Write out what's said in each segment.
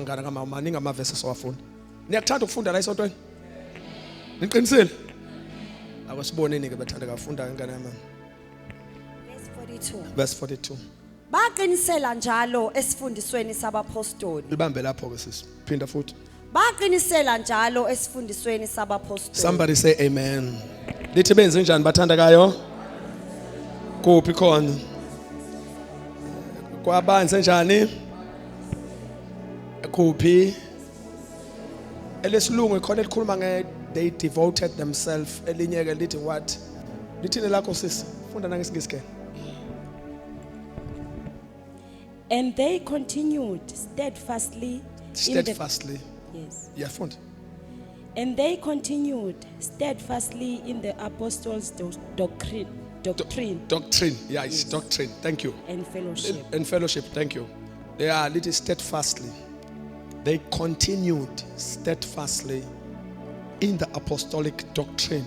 Ngane kamama, maningi amavesi esowafunda. Niyakuthanda ukufunda la esontweni? Niqinisile? Akwasiboneni ke bathanda kafunda ingane yamama. Verse 42. Verse 42. Baqinisela njalo esifundisweni sabapostoli. Libambe lapho ke sisi. Phinda futhi. Baqinisela njalo esifundisweni sabapostoli. Somebody say amen. Lithi benze njani bathandakayo? Kuphi khona? Kwabanze njani? Kuphi? Elesilungu ikhona elikhuluma nge they devoted themselves, elinye ke lithi what? Lithini lakho sisi? Funda nangesingisi ke. And they continued steadfastly in the Steadfastly. Yes. Yafunda. And they continued steadfastly in the apostles' doctrine, doctrine Doctrine. Yeah, it's doctrine. Thank you. and fellowship. And fellowship. Thank you. They are little steadfastly. They continued steadfastly in the apostolic doctrine.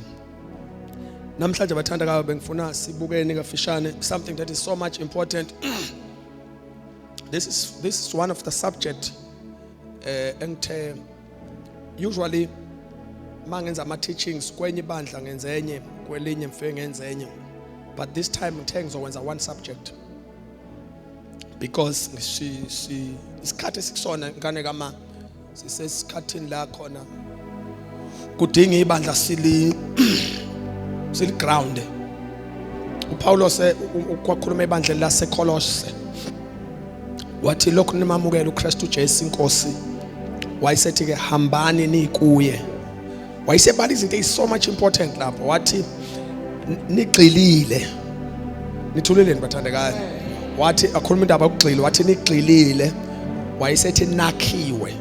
Namhlanje bathanda kabe bengifuna sibukeni kafishane something that is so much important. This is one of the subject engithe usually mangenza ama teachings kwenye ibandla ngenze enye, kwelinye mfike ngenze enye, but this time ngithe ngizokwenza one subject because si isikhathi esikusona ngane kama sisesikhathini la khona kudinga ibandla sili ground. uPaulos ukwakhuluma ebandleni laseKolose wathi lokhu nimamukela uKristu Jesu inkosi, wayesethi ke hambani nikuye. Wayesebala izinto ezi so much important lapho, wathi nigxilile, nithuleleni bathandekayo. Wathi akhuluma indaba yokugxila, wathi nigxilile, wayesethi nakhiwe,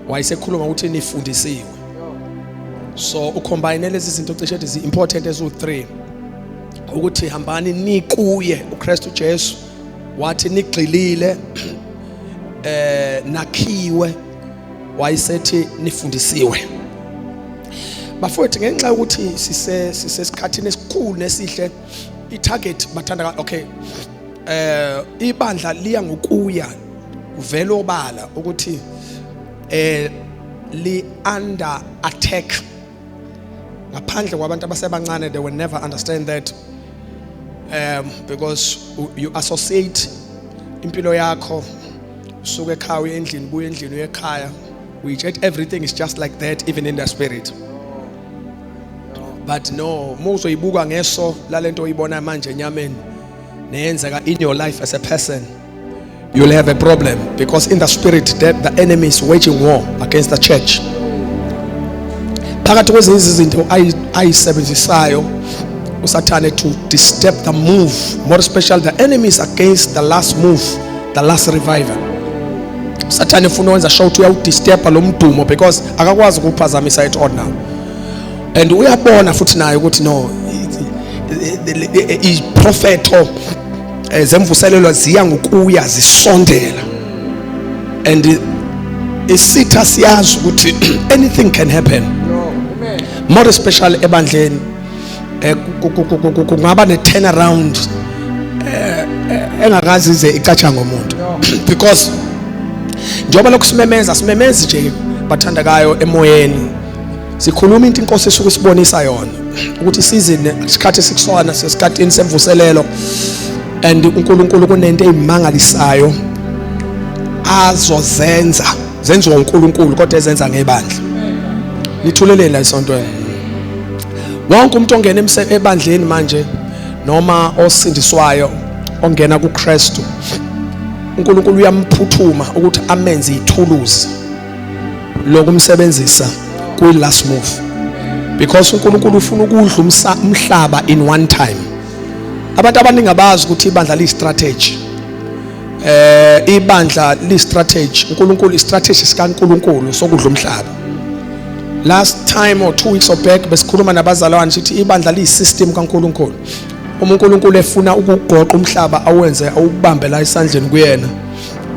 wayesekhuluma ukuthi nifundisiwe. So ucombine lezi zinto cishe ezi important ezu3, ukuthi hambani nikuye uKristu Jesu, wathi nigxilile, nakhiwe, wayesethi nifundisiwe. Bafowethu, ngenxa yokuthi sisesikhathini esikhulu nesihle, i-target bathanda, okay, ibandla liya ngokuya kuvela obala ukuthi li under attack. Ngaphandle kwabantu abasebancane, they will never understand that, because you associate impilo yakho, usuke ekhaya uye endlini, buye endlini uye ekhaya, we get everything is just like that, even in the spirit. But no, muzoyibuka ngeso lalento oyibona manje enyameni neyenzeka in your life as a person, you'll have a problem, because in the spirit the enemy is waging war against the church. Phakathi kwezinye izinto ayisebenzisayo uSathane to disturb the move, more especially the enemy is against the last move, the last revival. Sathane ufuna ukwenza sure ukuthi uyawudisturba lo mdumo, because akakwazi ukuphazamisa it on now, and uyabona futhi naye ukuthi no, iprofeto zemvuselelo ziya ngokuya zisondela, and isitha siyazi ukuthi anything can happen, more especially ebandleni. Kungaba ne turnaround engakazi ize icatsha ngomuntu, because njengoba lokhu simemeza, simemezi nje bathandakayo emoyeni, sikhuluma into inkosi esuke isibonisa yona ukuthi season, isikhathi esikusona sesikhathini semvuselelo, and uNkulunkulu kunento eyimangalisayo azozenza, zenziwa uNkulunkulu kodwa ezenza ngebandla. Nithuleleni la esontweni. Wonke umuntu ongena ebandleni manje noma osindiswayo ongena kuKristu, uNkulunkulu uyamphuthuma ukuthi amenze ithuluzi lokumsebenzisa kwi last move, because uNkulunkulu ufuna ukudla umhlaba in one time. Abantu abaningi abazi ukuthi ibandla liyi strategy. Ibandla li strategy, uNkulunkulu, i-strategy sikaNkulunkulu sokudla umhlaba. Last time or 2 weeks or back besikhuluma nabazalwane sithi ibandla liyi system kaNkulunkulu. Uma uNkulunkulu efuna ukugoqa umhlaba awenze awubambe la esandleni kuyena,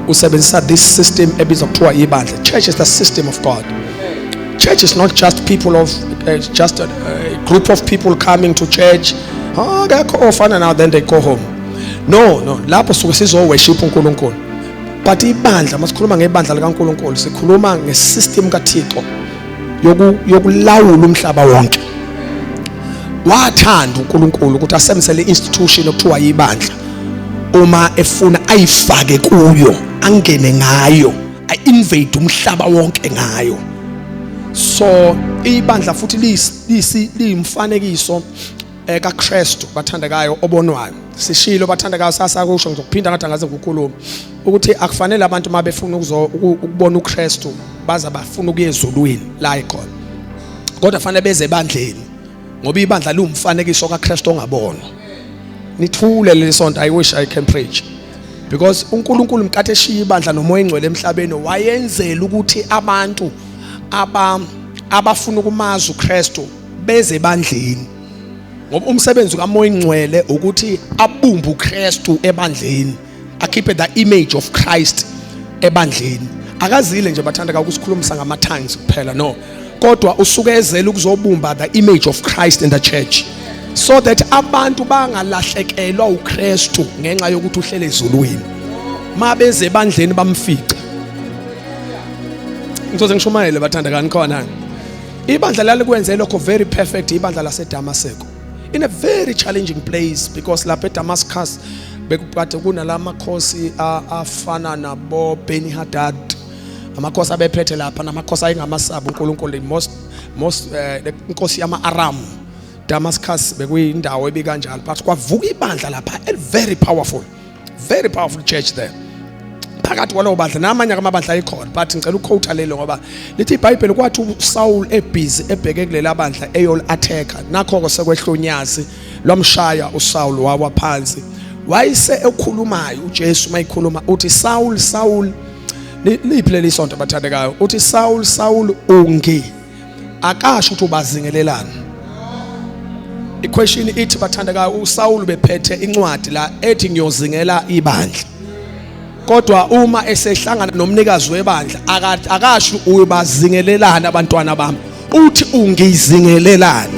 usebenzisa this system ebizwa kuthiwa ibandla. Church is the system of God. Church is not just people of just a group of people coming to church. Akekho ofana now, then they go home. No, no, lapho suke sizo worship uNkulunkulu. But ibandla, masikhuluma ngebandla likaNkulunkulu, sikhuluma ngesystem kaThixo yokulawula umhlaba wonke. Wathanda uNkulunkulu ukuthi asebenzise institution okuthiwa ibandla, uma efuna ayifake kuyo, angene ngayo, a-invade umhlaba wonke ngayo. So ibandla futhi liyimfanekiso kaKristu, bathandekayo, obonwayo. Sishilo, bathandekayo, sasakusho, ngizokuphinda ngathi angaze ukukhuluma ukuthi akufanele abantu uma befuna ukubona uKristu baza bafuna ukuya ezulwini la ekhona, kodwa fanele beze ebandleni, ngoba ibandla liwumfanekiso kaKristu ongabonwa. Nithule leli sonto. I wish I can preach, because uNkulunkulu mkathe eshiya ibandla noMoya Engcwele emhlabeni, wayenzela ukuthi abantu abafuna ukumazi uKristu beze ebandleni, ngoba umsebenzi kaMoya Engcwele ukuthi abumbe uKristu ebandleni, akhiphe the image of Christ ebandleni. Akazile nje, bathanda, ukusikhulumisa ngama tongues kuphela, no, kodwa usuke ezele ukuzobumba the image of Christ in the church, so that abantu bangalahlekelwa uKristu ngenxa yokuthi uhlele ezulwini. Mabeze ebandleni bamfica. Ngizoze ngishumayele, bathanda kani khona. Ibandla lalikwenze lokho very perfect, ibandla laseDamaseko, in a very challenging place, because lapha eDamascus bekukade kunalamakhosi afana nabo Beni Hadad, amakhosi abephethe lapha, namakhosi ayengamasaba uNkulunkulu, most inkosi yama-Aram. Damascus bekuyindawo ebikanjalo, but kwavuka ibandla lapha, a very powerful, very powerful church there. Phakathi kwalowo bandla namanye amabandla ayikhona, but ngicela ukuquote lelo ngoba lithi iBhayibheli kwathi uSaul ebusy ebheke kulela bandla eyol attacker, nakho ke sekwehlonyazi lwamshaya uSaul, wawa phansi. Wayise ekhulumayo uJesu, mayikhuluma uthi, "Saul, Saul," liphi leli sonto, bathandekayo? Uthi, "Saul, Saul, ungi," akasho ukuthi ubazingelelana. Iquestion ithi, bathandekayo, uSaul bephethe incwadi la ethi ngiyozingela ibandla, kodwa uma esehlangana nomnikazi webandla akasho uyobazingelelana abantwana bami, uthi ungizingelelana.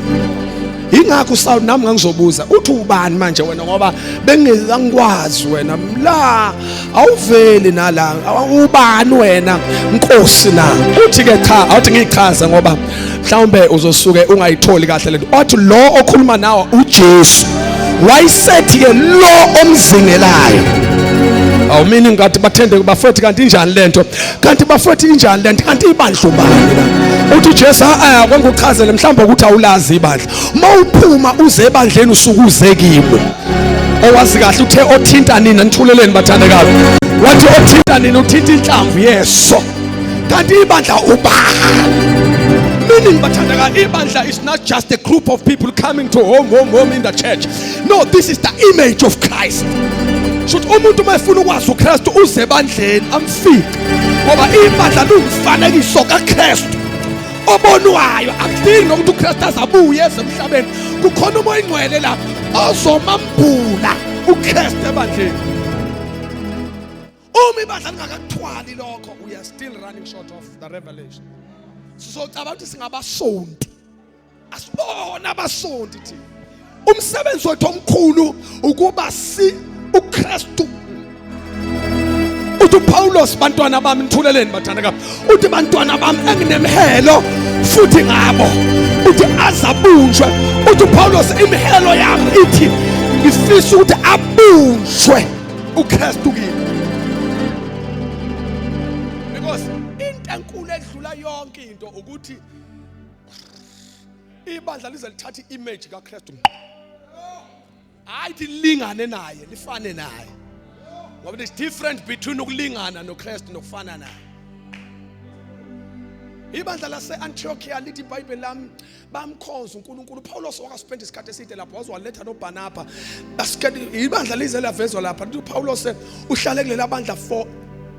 Ingakho uSaul, nami ngangizobuza, uthi ubani manje wena, ngoba bengingakwazi wena la, awuveli nala, ubani wena Nkosi na? Uthi ke cha, awuthi ngichaze, ngoba mhlawumbe uzosuke ungayitholi kahle lento. Wathi lo okhuluma nawe uJesu, wayesethi ke lo omzingelayo. Awumini ngathi bathende bafethu, kanti injani lento? Kanti bafethu injani lento? Kanti ibandla ubani la? Uthi uJesu, ah, kwanguchazele mhlawumbe ukuthi awulazi ibandla. Mawuphuma uze ebandleni usuke uze kimi. Owazi kahle uthe othinta nina, nithuleleni bathandekayo, wathi othinta nina uthinta inhlamvu yeso. Kanti ibandla ubani? Meaning, bathandeka, ibandla is not just a group of people coming to home, home, home in the church. No, this is the image of Christ. Shuthi umuntu uma efuna ukwazi uKristu uze ebandleni amfike, ngoba ibandla liwumfanekiso kaKristu obonwayo. Akudingi nokuthi uKristu azabuye eze emhlabeni, kukhona uMoya Ingcwele lapha ozomambula uKristu ebandleni. Uma ibandla lingakakuthwali lokho, we are still running short of the revelation. Sizocabanga ukuthi singabasonti, asibona abasonti thina. Umsebenzi wethu omkhulu ukuba si uKristu. Uthi uPaulos, bantwana bami, nithuleleni bathandeka, uthi bantwana bami enginemhelo futhi ngabo, uthi azabunjwe. Uthi uPaulos, imhelo yami ithi ngifisa ukuthi abunjwe uKristu kimi, because into enkulu edlula yonke into ukuthi ibandla lize lithathe image kaKristu, hayi lilingane naye, lifane naye, ngoba there's difference between ukulingana noKristu nokufana naye. Ibandla lase-Antiochia, lithi iBhayibheli lami, bamkhonza uNkulunkulu. uPaulos wakaspend isikhathi eside lapho, waze waletha noBarnaba. Ibandla lize lavezwa lapha, lithi uPaulos uhlale kulela bandla for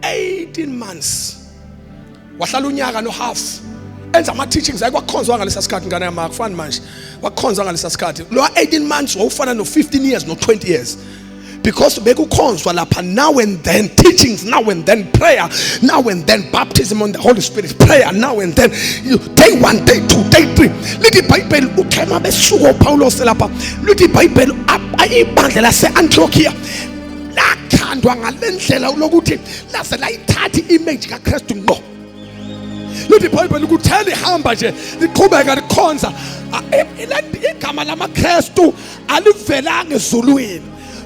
18 months, wahlala unyaka no half enza ama teachings. Ayikwakhonzwa ngalesa sikhathi, ngane yami, akufani manje. Wakhonzwa ngalesa sikhathi lo 18 months wawufana no 15 years, no 20 years, because bekukhonzwa lapha now and then, teachings now and then, prayer now and then, baptism on the Holy Spirit, prayer now and then, day 1, day 2, day 3. Lithi iBhayibheli uthe mabesuka uPaulos lapha, lithi iBhayibheli ibandla lase-Antiochia lakha. lathandwa ngalendlela lokuthi laze layithatha image kaKristu ngqo. Lithi iBhayibheli ukuthi lihamba nje liqhubeka likhonza. Igama lamaKristu alivelanga ezulwini,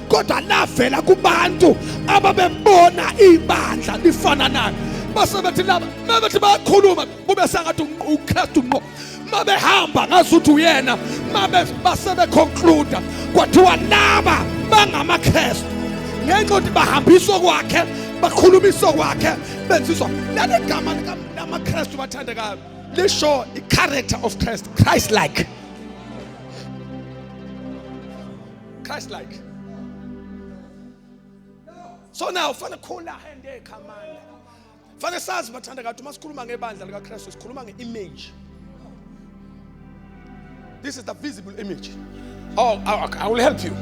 kodwa lavela kubantu ababebona ibandla lifana nayo. Base bethi laba mabethi bayakhuluma kube sengathi uKristu ngqo, mabehamba ngazuthi uyena, mabe base beconclude kwathiwa laba bangamaKristu ngenxa yokuthi bahambiswa kwakhe, bakhulumiswa kwakhe, benziswa. Leli gama lamaKristu bathandekayo lisho i-character of Christ, Christ like, Christ like. So now fanele khula hand ekhamanda, fanele sazi bathandekayo uma sikhuluma ngebandla likaKristu sikhuluma nge-image. This is the visible image. Oh, I will help you.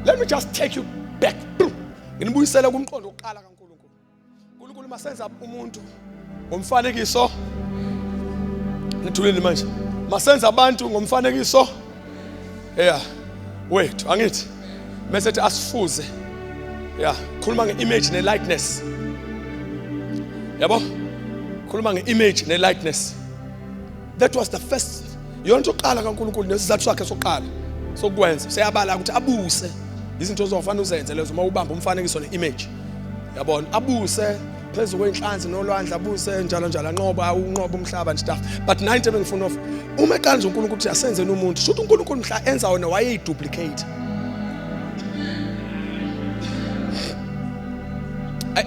Let me just take you back. Nginibuyisele kumqondo wokuqala kaNkulunkulu. uNkulunkulu masenza umuntu ngomfanekiso. Ngithulile manje. Masenza abantu ngomfanekiso. Yeah. Wethu angithi. Mase ethi asifuze. Yeah, khuluma ngeimage ne-likeness. Yabo? Khuluma ngeimage ne-likeness. That was the first yona into yokuqala kaNkulunkulu nesizathu sakhe sokuqala sokwenza. Seyabala ukuthi abuse izinto ozofanele uzenze lezo uma ubamba umfanekiso ne-image. Yabona, abuse phezu kwey'nhlanzi nolwandle, abuse njalo njalo, anqoba unqoba umhlaba and stuff. But nayo into ebengifuna off, uma eqala nje uNkulunkulu ukuthi asenzeni umuntu, shuthi uNkulunkulu mhla enza wona wayeyiduplicate.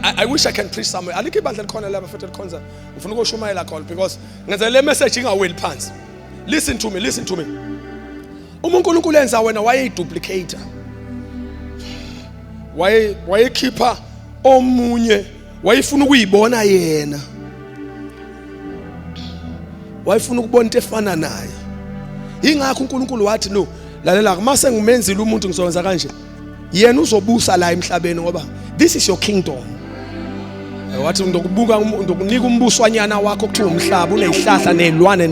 I wish I can preach somewhere. Alikho ibandla elikhona lapha futhi elikhonza. Ngifuna ukushumayela khona because ngenza le message ingaweli phansi. Listen to me, listen to me. Uma uNkulunkulu enza wena wayeyiduplicator. Waye wayekhipha omunye, wayefuna ukuyibona yena. Wayefuna ukubona into efana naye. Ingakho uNkulunkulu wathi no, lalela mase ngimenzile umuntu ngizokwenza kanje. Yena uzobusa la emhlabeni ngoba this is your kingdom. Wathi ndokubuka ndokunika umbuswanyana wakho kuthiwa umhlaba unezihlahla nezilwane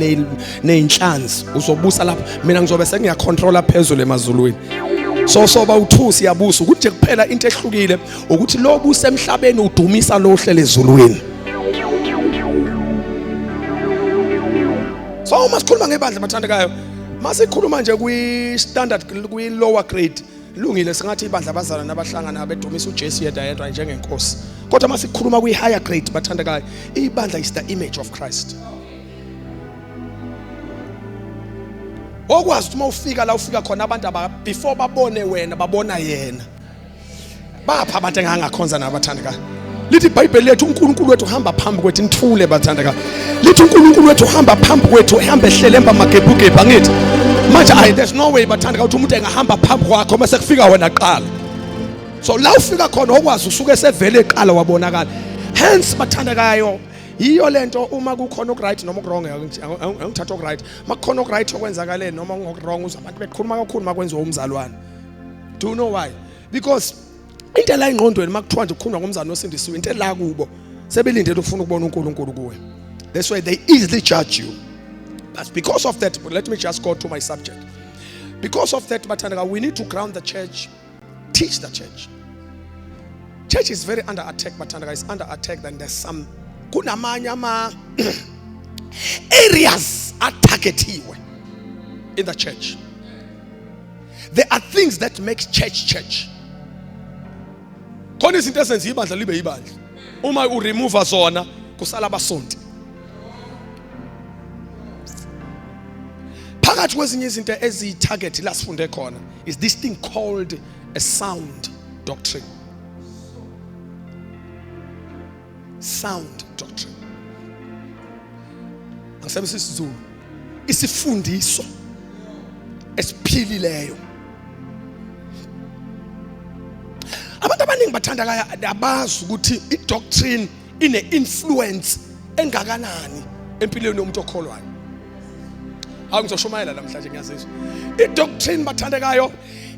nezinhlanzi, uzobusa lapha, mina ngizobe sengiyacontrola phezulu emazulwini. So soba u2 siyabusa ukuthi nje kuphela into ehlukile ukuthi lo busa emhlabeni udumisa lo hlele ezulwini. So uma sikhuluma ngebandla bathandekayo, masikhuluma nje kwi standard, kwi lower grade lungile, singathi ibandla abazalwane nabahlangana bedumisa uJesu yedwa yedwa njengenkosi. Kodwa masikhuluma kwi higher grade bathandekayo, ibandla is the image of Christ. Okwazi ukuthi uma ufika la ufika khona abantu aba before babone wena babona yena. Bapha abantu engangakhonza nabo bathandekayo. Lithi iBhayibheli lethu uNkulunkulu wethu uhamba phambi kwethu, nithule bathandekayo. Lithi uNkulunkulu wethu uhamba phambi kwethu, ehamba ehlele emva magebhugebhu angithi. Manje ayi there's no way bathandekayo ukuthi umuntu engahamba phambi kwakho mase kufika wena qala. So la ufika khona okwazi usuke sevele eqala wabonakala. Hence bathandekayo yiyo lento uma kukhona okuright noma okurong, angithatha okuright. Makukhona okuright okwenzakale noma ngokurong uzwa abantu bekhuluma kakhulu makwenziwa umzalwane. Do you know why? Because into la engqondweni makuthiwa nje kukhulunywa ngomzalwane osindisiwe, into la kubo sebelindele ukufuna ukubona uNkulunkulu kuwe. That's why they easily judge you. But because of that, let me just go to my subject. Because of that, bathandeka, we need to ground the church, teach the church. Church is very under attack, bathandeka, is under attack. Then there's some kunamanye ama areas atargetiwe in the church. There are things that make church church. Khona izinto ezenza ibandla libe ibandla. Uma uremove zona kusala abasonti. Phakathi kwezinye izinto eziyi-target la sifunde khona is this thing called a sound doctrine. Sound doctrine. Angisebenzisi isiZulu. Isifundiso esiphilileyo. Abantu abaningi bathanda kaya abazi ukuthi i-doctrine ine-influence engakanani empilweni yomuntu okholwayo. Hawu ngizoshumayela namhlanje ngiyazizwa. I-doctrine bathandekayo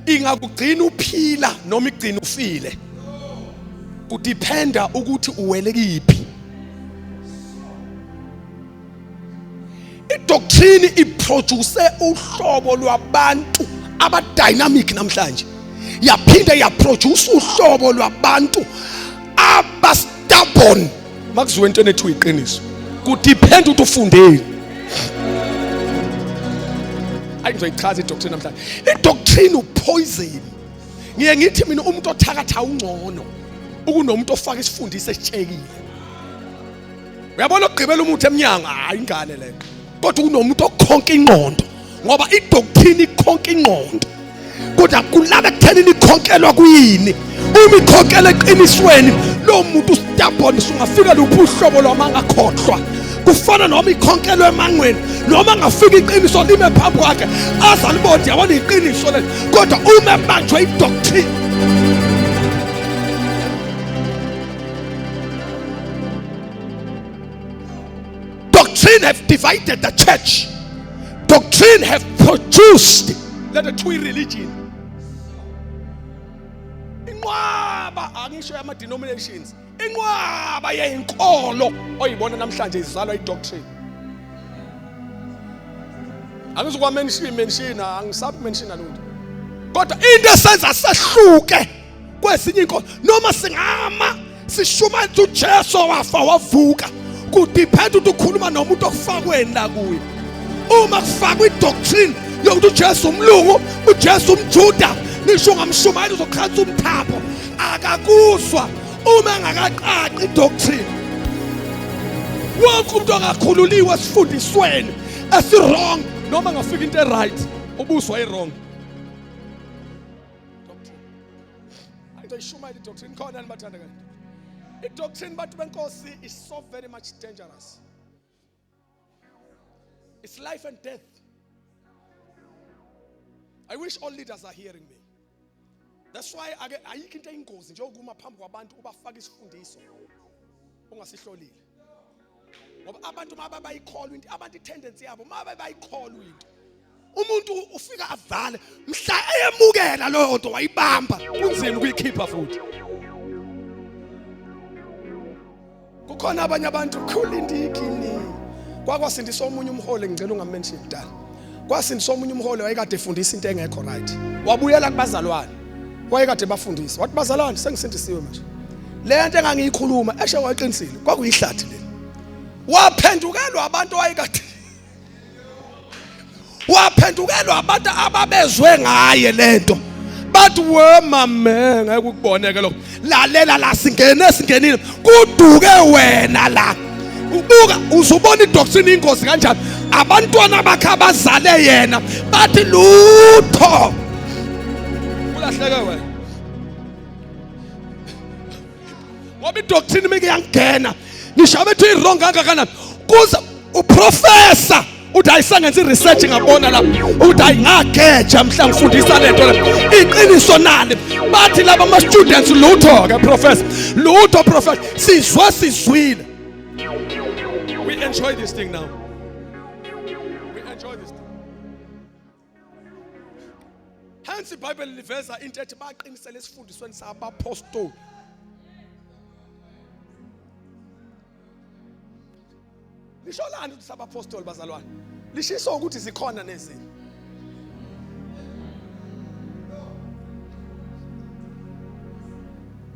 ingakugcina uphila noma igcina ufile. Kudependa ukuthi uwele kiphi. I-doctrine iproduce uhlobo lwabantu aba dynamic namhlanje. Yaphinde yaproduce uhlobo lwabantu abastubborn. Makuziwe into enethu iqiniso. Kudepend ukuthi ufundeni. Ayi ngizoyichaza idoctrine namhlanje. Idoctrine upoison. Ngiye ngithi mina umuntu othakatha ungcono ukunomuntu ofaka isifundiso esitshekile. Uyabona ukugqibela umuthi emnyango, hayi ingane leyo. Kodwa kunomuntu okhonka ingqondo ngoba idoctrine ikhonka ingqondo. Kodwa kulaba ekuthenini ikhonkelwa kuyini? Uma ikhonkela eqinisweni, lo muntu stubborn sungafika luphi uhlobo lwamangakhohlwa. Kufana noma ikhonkelwe emangweni, noma ngafika iqiniso lime phambi kwakhe, azalibona yabona iqiniso leli. Kodwa uma ebanjwe idoctrine Doctrine have divided the church. Doctrine have produced let the two religion. Inqwaba angisho yama denominations. Inqwaba yeyinkolo oyibona namhlanje izalwa idoctrine. Angizukwa mention mention angisabi mention lutho. Kodwa into esenza sehluke kwezinye inkolo noma singama sishumayela ukuthi uJesu wafa wavuka kudepend ukuthi ukhuluma nomuntu okufakweni la kuye uma kufakwa idoctrine yokuthi uJesu umlungu uJesu umJuda nisho ungamshumayela uzoqhatha umthambo akakuzwa uma engakaqaqi idoctrine wonke umuntu ongakhululiwe esifundisweni esi-wrong noma ngafika into e-right ubuzwa i-wrong doctrine angizoyishumayela idoctrine khona nibathanda kanje idoctrine bantu benkosi is so very much dangerous. It's life and death. I wish all leaders are hearing me. That's why ake ayikho into eyingozi njengokuma phambi kwabantu ubafaka isifundiso ungasihlolile. Ngoba abantu uma bayikholwa into, abantu itendency yabo uma bayikholwa into. Umuntu ufika avale mhla eyemukela leyo nto wayibamba kunzima ukuyikhipha futhi. Kukhona abanye abantu khulindikini. Kwakwasindisa omunye umholi ngicela ungamention kudala. Kwasindisa omunye umholi wayekade efundisa into engekho right. Wabuyela kubazalwane. Wayekade bafundisa. Wathi bazalwane sengisindisiwe manje. Le nto engangiyikhuluma eshe waqinisile kwakuyihlathi leli. Waphendukelwa abantu wayekade waphendukelwa abantu ababezwe ngaye lento bathi we mame ngeke ukuboneke lokho lalela la singene singenile kuduke wena la ubuka uzubona idoctrine ingozi kanjani abantwana bakhe abazale yena bathi lutho ulahleke wena ngoba idoctrine mike yangena ngisho abethi i-wrong kangakanani kuze uprofessor uthi hayi sangenza i-research ngabona la uthi hayi ngageja mhla ngifundisa le nto le iqiniso nani bathi laba ama-students lutho-ke professor lutho professor sizwe sizwile. We enjoy this thing now. We enjoy this thing. Hence iBhayibheli liveza into ethi baqinisele esifundisweni sabapostoli. Lisho lani ukuthi sabapostoli bazalwane? Lishiso ukuthi zikhona nezinye.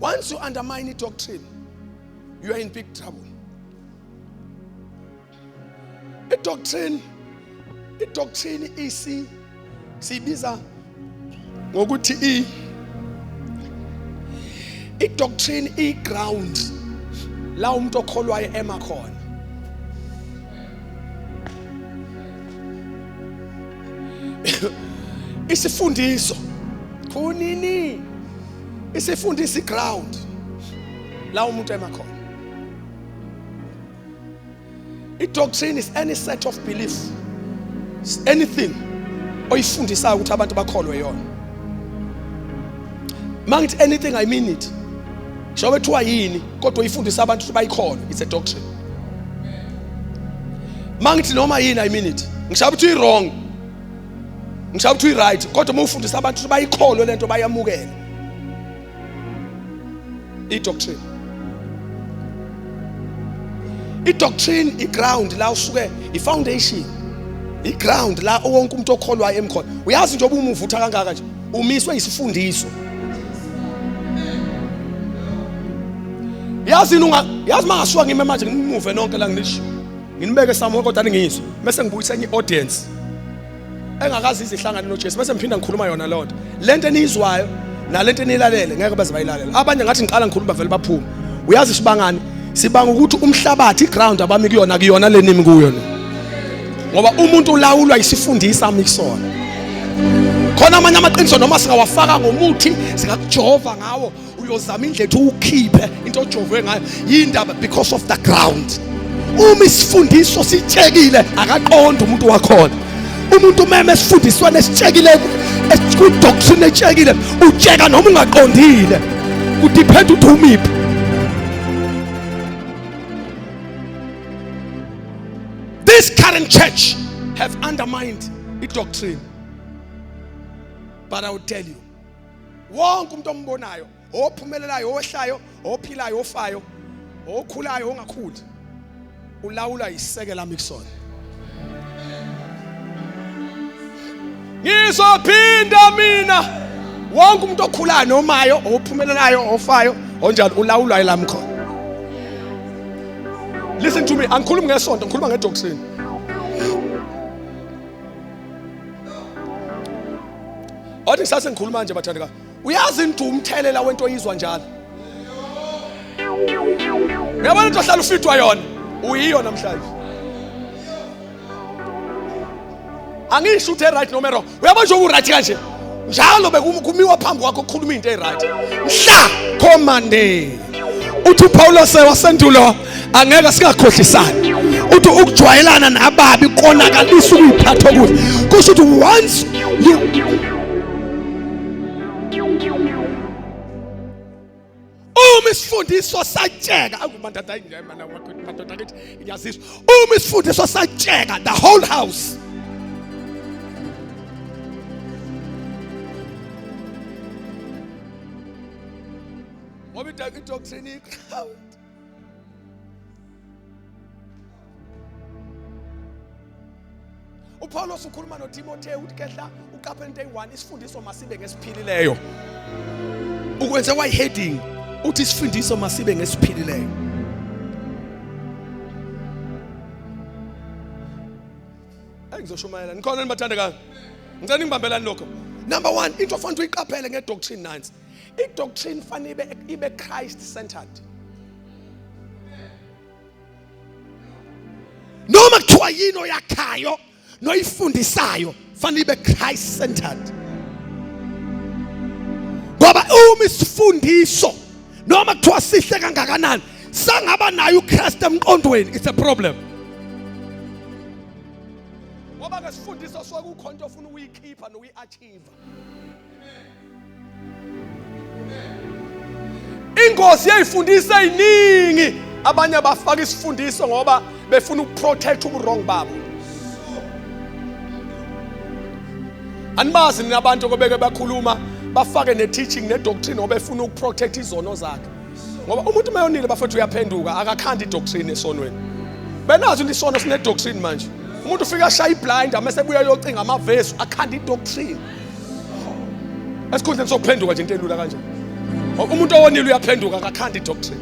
Once you undermine doctrine, you are in big trouble. Idoctrine idoctrine isi siyibiza ngokuthi i idoctrine i ground la umuntu okholwayo ema khona. Isifundiso kunini isifundisa iground la umuntu ema khona. I-doctrine is any set of belief, anything oyifundisayo ukuthi abantu bakholwe yona. Mangithi anything I mean it. Njengoba kuthiwa yini kodwa uyifundisa abantu ukuthi bayikholwe, it's a doctrine. Mangithi noma yini I mean it. Ngisho ukuthi i-wrong. Ngisho ukuthi i-right kodwa uma ufundisa abantu ukuthi bayikholwe lento bayamukele. I-doctrine. I-doctrine i-ground la usuke i-foundation. I-ground la wonke umuntu okholwayo emkhona. Uyazi nje uma uvutha kangaka nje umiswe isifundiso. Yazi unga yazi mangasuka ngime manje nginimuve nonke la nginisho. Nginibeke somewhere kodwa ningizwe. Bese ngibuyisa enye audience engakazi izihlangane noJesu bese ngiphinda ngikhuluma yona leyo nto. Lento eniyizwayo nalento eniyilalele ngeke baze bayilalele. Abanye ngathi ngiqala ngikhuluma vele baphume. Uyazi sibangani? Sibanga ukuthi umhlabathi iground abami kuyona kuyona lenimi kuyo ne. Ngoba umuntu ulawulwa isifundisa ami kusona. Khona amanye amaqiniso noma singawafaka ngomuthi singakujova ngawo uyozama indlela ukhiphe into ojovwe ngayo yindaba because of the ground. Uma isifundiso sitshekile akaqonda umuntu wakhona. Umuntu umeme esifundisweni esitshekile kwi-doctrine etshekile utsheka noma ungaqondile kudepend ukuthi umiphi. This current church have undermined i-doctrine. But I will tell you, wonke umuntu ombonayo, ophumelelayo, owehlayo, ophilayo, ofayo, okhulayo, ongakhuli, ulawulwa yisekela mikusona. Ngizophinda mina wonke umuntu okhulayo nomayo, ophumelelayo, ofayo, onjalo ulawulwa yilami khona. Listen to me, angikhulumi ngesonto, ngikhuluma ngedoctrine. Othi ngisase ngikhuluma nje bathandeka. Uyazi into umthelela wento oyizwa njalo. Uyabona into ohlala ufitwa yona, uyiyo namhlanje. Angisho ukuthi right noma wrong. Uyabona nje u-right kanje. Njalo bekumiwa phambi kwakho ukukhuluma into e-right. Mhla commande. Uthi uPaulos wasendulo angeke singakhohlisani. Uthi ukujwayelana nababi konakalisa ukuyiphatha okuhle. Kusho ukuthi once you uma isifundiso satsheka akumandoda madoda akithi ngiyazizwa uma isifundiso satsheka the whole house ngoba idoctrine i-crowd. uPaulos ukhuluma noTimotheo uthi kehla uqaphela into eyi-1 isifundiso masibe ngesiphilileyo. Ukwenze kwayi-heading uthi isifundiso masibe ngesiphilileyo. Engizoshumayela nikhona nibathandekayo. Ngicela ningibambelani lokho. Number 1 into ofanele uyiqaphele ngedoctrine nansi. I-doctrine fanele ibe Christ centered. Noma kuthiwa yini oyakhayo noyifundisayo fanele ibe Christ centered. Ngoba uma isifundiso noma kuthiwa sihle kangakanani sangaba nayo uChrist emqondweni, it's a problem. Ngoba ngesifundiso suke kukhona into ofuna ukuyikhipha nokuyi-achieve. Ingozi yeyifundisa eziningi abanye bafaka isifundiso ngoba befuna ukuprotect ubuwrong babo. Anibazi nina abantu okubeke bakhuluma bafake ne-teaching ne-doctrine ngoba befuna ukuprotect izono zakhe. Ngoba umuntu mayonile bafethu uyaphenduka akakhandi i-doctrine esonweni. Benazi ukuthi isono sine-doctrine manje. Umuntu ufika ashaya iblind mase ebuya yocinga amavesi akhanda i-doctrine. Esikhundleni sokuphenduka nje into elula kanje. Umuntu owonile uyaphenduka akakhanda i-doctrine.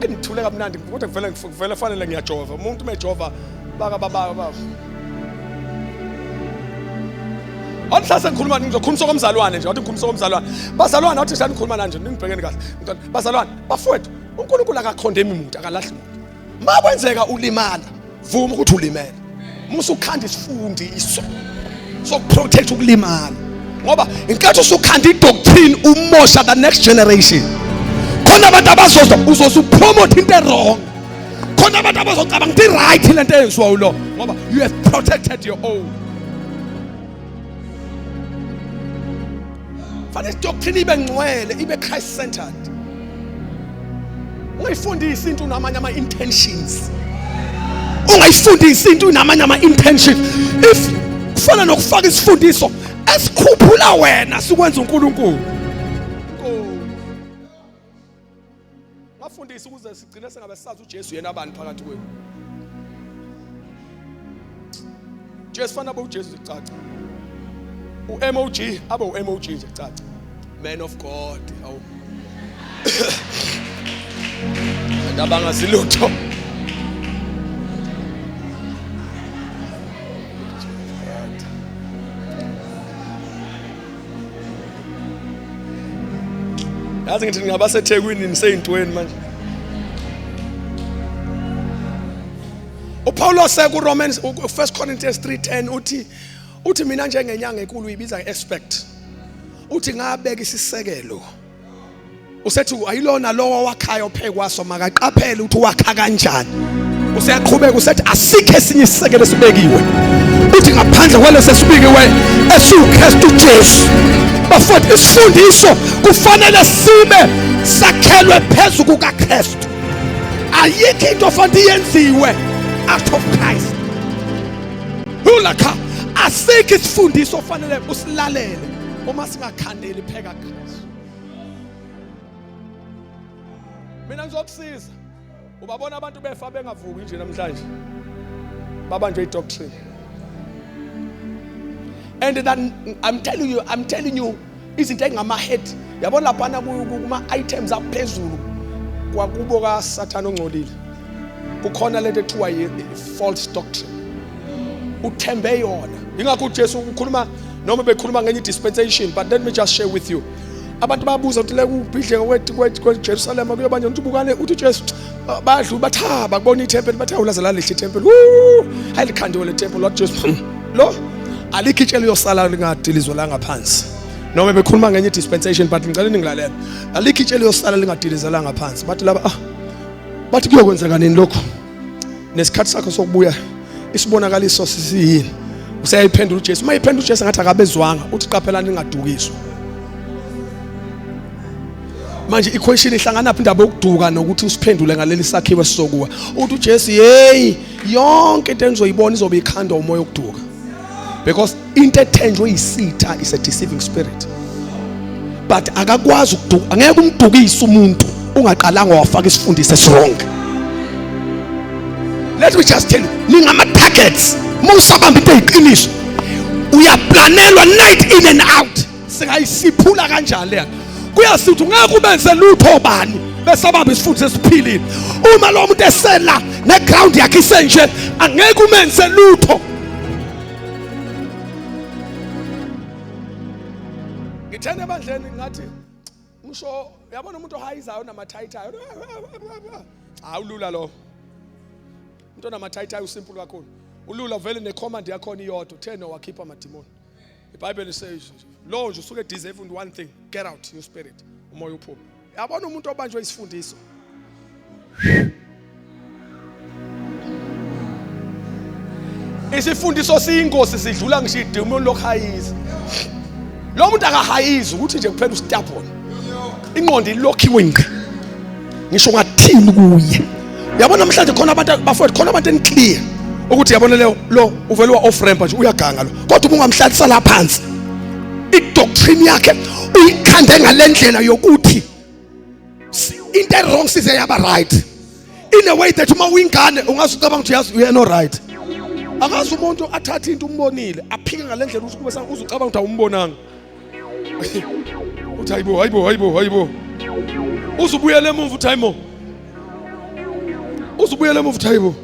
Engithule kamnandi kodwa kuvele kuvele fanele ngiyajova. Umuntu mejova baka baba baba. Awuhlase ngikhuluma ngizokhuluma sokomzalwane nje, wathi ngikhuluma sokomzalwane. Bazalwane wathi hlani ngikhuluma nanje ningibhekeni kahle. Bazalwane, bafowethu, uNkulunkulu akakhondemi muntu, akalahli muntu. Makwenzeka ulimala, vuma ukuthi ulimele. Musa ukukhanda isifundiso sokuprotect ukulimala. Ngoba inkathi usukhanda idoctrine umosha the next generation. Khona abantu abazoza uzosupromote into wrong. Khona abantu abazocabanga ukuthi right lento eyenziwa ulo ngoba you have protected your own. Fanele idoctrine ibe ngcwele, ibe Christ centered. Ungayifundisi into unamanye ama intentions. Ungayifundisi into unamanye ama intentions. If kufana nokufaka isifundiso esikhuphula wena sikwenza uNkulunkulu. Ngafundisa ukuze sigcine sengabe sazi uJesu yena abani phakathi kwenu. Jesu fana abe uJesu kucaca. uMOG abe uMOG nje kucaca. Man of God, awu. Abantu abangazi lutho. Yazi ngithi ningabaseThekwini niseyintweni manje. uPaulos ku Romans 1 Corinthians 3:10 uthi mina njengenyanga enkulu uyibiza nge-expect, uthi ngabeka isisekelo, usethi ayilona lowo wakhayo phekwaso, makaqaphele ukuthi wakha kanjani. Useyaqhubeka usethi asikho esinye isisekelo esibekiwe, uthi ngaphandle kwaleso esibekiwe esiwuKristu Jesu. Bafowethu, isifundiso kufanele sibe sakhelwe phezu kukaKristu. Ayikho into ofanele iyenziwe out of Christ. Hulakha, asikho isifundiso ofanele usilalele uma singakhandeli pheka Kristu. Mina ngizokusiza, ubabona abantu befa bengavuki nje namhlanje, babanjwe i-doctrine. And then I'm telling you izinto engama-head, yabona laphana kuma-items aphezulu kwakubo kaSathane ongcolile, kukhona lento ethiwa yi-false doctrine, uthembe yona. Ingakho uJesu ukhuluma noma bekhuluma ngenye dispensation. But let me just share with you, abantu babuza ukuthi le kubhidleka kweJerusalem kuyoba njani? Uthi bukane, uthi uJesu, bayadlula, bathi ha, bakubona ithempeli, bathi awulaze lalihle ithempeli, hayi likhandiwe le temple. Wathi Jesu, lo alikho itshelo yosala lingadilizwe la ngaphansi." Noma bekhuluma ngenye dispensation, but ngicela ningilalela, alikho itshelo yosala lingadilizelanga phansi. Bathi laba, ah, bathi kuyokwenzeka nini lokho, nesikhathi sakho sokubuya isibonakaliso sisiyini? Useyayiphendula uJesu. Uma iphendula uJesu ngathi akabezwanga, uthi qaphelani ningadukiswa. Manje i-question ihlangana phi indaba yokuduka nokuthi usiphendule ngaleli sakhiwo esizokuwa? Uthi uJesu, hey, yonke into enizoyibona izobe ikhandwa umoya wokuduka, because into ethenjwe yisitha is a deceiving spirit, but akakwazi ukuduka, angeke umdukise umuntu ungaqalanga wafaka isifundiso esi-wrong. Let me just tell you, ningama targets. Musabamba into eyiqiniso, uyaplanelwa night in and out. Singayisiphula kanjani leya? Kuyasithi ungeke ubenze lutho bani besabamba isifundiso esiphilile. Uma lo muntu esela ne-ground yakhe isenje, angeke umenze lutho. Ngithene ebandleni ngathi ngisho, uyabona umuntu ohayizayo namathayithayo, hayi, ulula lo umuntu onamathayithayo, u-simple kakhulu, ulula vele, ne-command yakhona iyodwa, uthe no wakhipha amadimoni. IBhayibheli says lo nje usuke deserve one thing, get out your spirit, umoya uphuma. Yabona umuntu obanjwe isifundiso, isifundiso siyingozi, sidlula ngisho idemoni lokuhayiza. Lo muntu akahayizi, ukuthi nje kuphela u-stubborn, ingqondo ilokhiwe ngqi, ngisho ungathini kuye. Yabona namhlanje khona abantu, bafowethu, khona abantu eniclear ukuthi yabona leyo, lo uvele wa off ramp nje, uyaganga lo, kodwa uma ungamhlalisa la phansi, i-doctrine yakhe uyikhande ngalendlela yokuthi into wrong size yaba right in a way that uma uyingane ungazucabanga ukuthi yazi uyena right. Akazi umuntu athathe into umbonile, aphike ngalendlela ukuthi kube uzucabanga ukuthi awumbonanga, uthi hayibo, hayibo, hayibo, hayibo, uzubuyela emuva, uthi hayibo, uzubuyela emuva, uthi hayibo.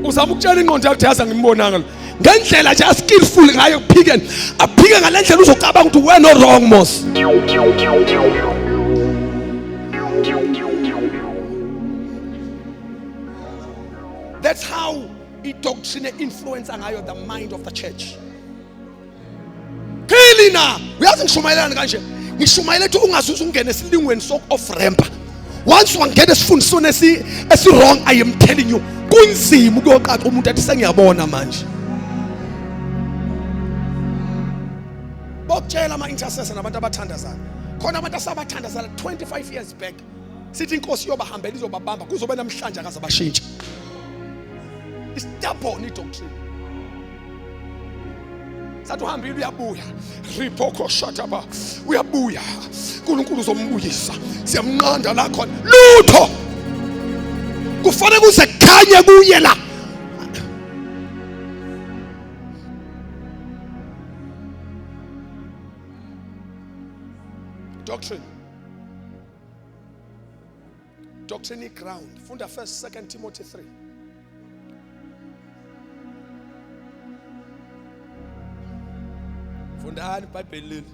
Uzama ukutshela ingqondo yakho, yazi angimbonanga lo, ngendlela nje a-skillful ngayo ekuphikeni, aphike ngalendlela uzocabanga ukuthi wena wrong mos. That's how i-doctrine influence ngayo the mind of the church. Clearly na uyazi ngishumayelani kanje, ngishumayela ethi ungazuza ungene esilingweni soku-off rampa. Once wangena esifundisweni esi wrong, I am telling you, kunzima ukuyoqaqa umuntu athi sengiyabona manje. Bokutshela ama-intercessor nabantu abathandazayo, khona abantu asabathandazela 25 years back, sithi inkosi iyobahambela, izobabamba, kuzobe namhlanje akaze bashintshe. I-stubborn i-doctrine. Sathi uhambile, uyabuya, ripoko shataba, uyabuya, uNkulunkulu uzombuyisa, siyamnqanda la khona lutho, kufanele kuze kukhanye kuye la. Doctrine, doctrine ground. Funda first, second Timothy 3. Fundani iBhayibheli leli.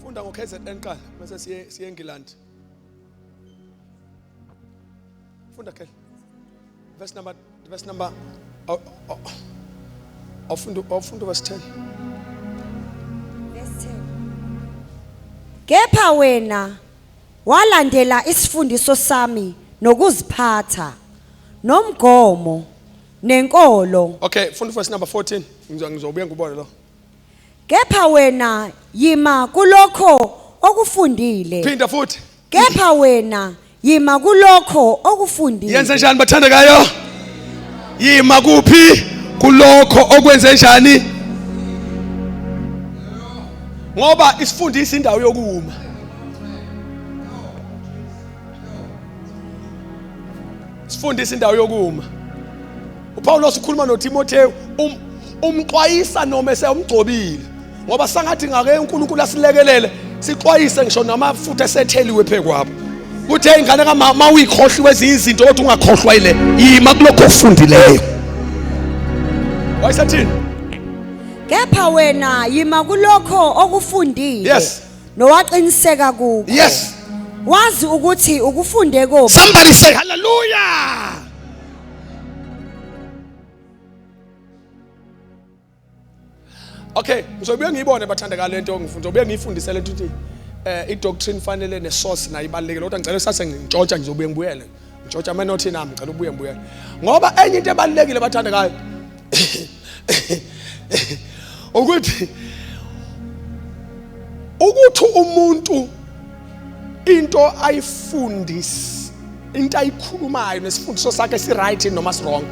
Funda ngo KZN qala bese siye eNgilandi. Funda ke. Verse number awufunda verse 10. Verse 10. Kepha wena walandela isifundiso sami nokuziphatha nomgomo nenkolo. Okay, funda verse number 14. Ngizobuya ngubone lo. Kepha wena yima kulokho okufundile. Phinda futhi. Kepha wena yima kulokho okufundile. Yenze njani, bathandekayo? Yima kuphi? Kulokho okwenze njani? Ngoba isifundisa indawo yokuma. Sifundisa indawo yokuma. uPaulos ukhuluma noTimotheo, umxwayisa noma eseyumgcobile, ngoba sangathi ngake uNkulunkulu asilekelele sixwayise ngisho namafutha esetheliwe phekwabo kuthe ingane kama uyikhohliwe ezinye izinto kodwa ungakhohlwa ile, yima kulokho ofundileyo. Wayesathini? Kepha wena yima kulokho okufundile. Yes. Nowaqiniseka kukho. Yes. Wazi ukuthi ukufunde kophi. Somebody say hallelujah. Okay, ngizobuye ngiyibone, bathandeka, lento ngifunda, ngizobuye ngiyifundise lento ukuthi i-doctrine fanele ne-source nayo ibalulekile, kodwa ngicela sase ngintshontsha, ngizobuye ngibuyele ngintshontsha ama-notes nami, ngicela ubuye ngibuyele, ngoba enye into ebalulekile, bathandekayo, ukuthi umuntu into ayifundisi, into ayikhulumayo nesifundiso sakhe si right noma si wrong,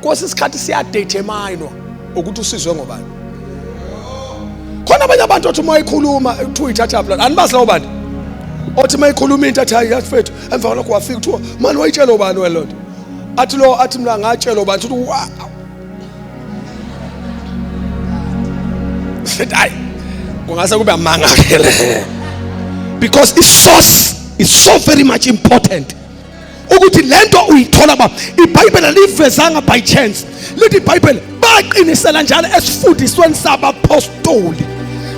kwesinye isikhathi siyadetermine ukuthi usizwe ngobani. Khona abanye abantu othi uma ikhuluma kuthiwa uyithatha phi? Anibazi labo bantu othi uma ikhuluma into athi, "Hayi, yathi fethu," emva kwalokho wafika kuthiwa, "Mani, wayitshela ubani wena lonto?" Athi lo, athi, "Mina ngatshela ubani." Uthi, "Wow." Sithi, "Hayi, kungase kube amanga ke le," because i-source is so very much important, ukuthi lento uyithola ba iBhayibheli alivezanga by chance. Lithi iBhayibheli baqinisela njalo esifundisweni sabapostoli.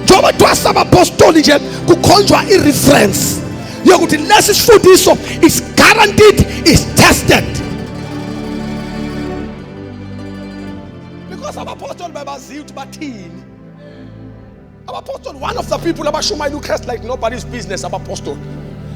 Njengoba kuthiwa sabapostoli nje, kukhonjwa i-reference yokuthi lesi sifundiso is guaranteed, is tested, because abapostoli babaziyo ukuthi bathini. Abapostoli, one of the people abashumayela uChrist like nobody's business. Abapostoli